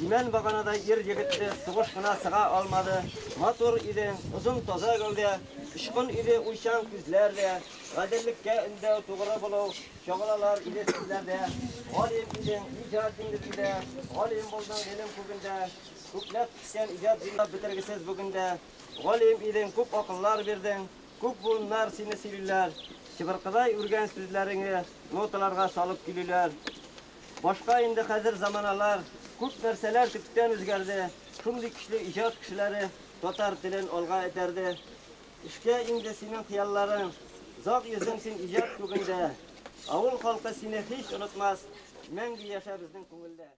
Имән баганадай ир егетне сугыш кына сыга алмады. Матур идең, озын таза гәүдә, очкын иде уйчан күзләр дә, гаделлеккә өндәү, тугры булу, чагылалар иде сүзләрдә. Галим идең, иҗат диңгезендә, галим булдың гыйлем күгендә. Күпләп киткән иҗат җыйнап бетергесез бүген дә. Галим идең, күп акыллар бирдең, күп буыннар сине сөйлиләр. Чыбыркыдай үргән сүзләреңе ноталарга салып көйлиләр. Башка инде хәзер заманалар, күп нәрсәләр төптән үзгәрде. Шундый көчле иҗат кешеләре татар телен алга этәрде. Эшкә инде синең хыялларың, озак йөздең син иҗат күгендә. Авыл халкы сине һич онытмас, мәңге яшә безнең күңелдә.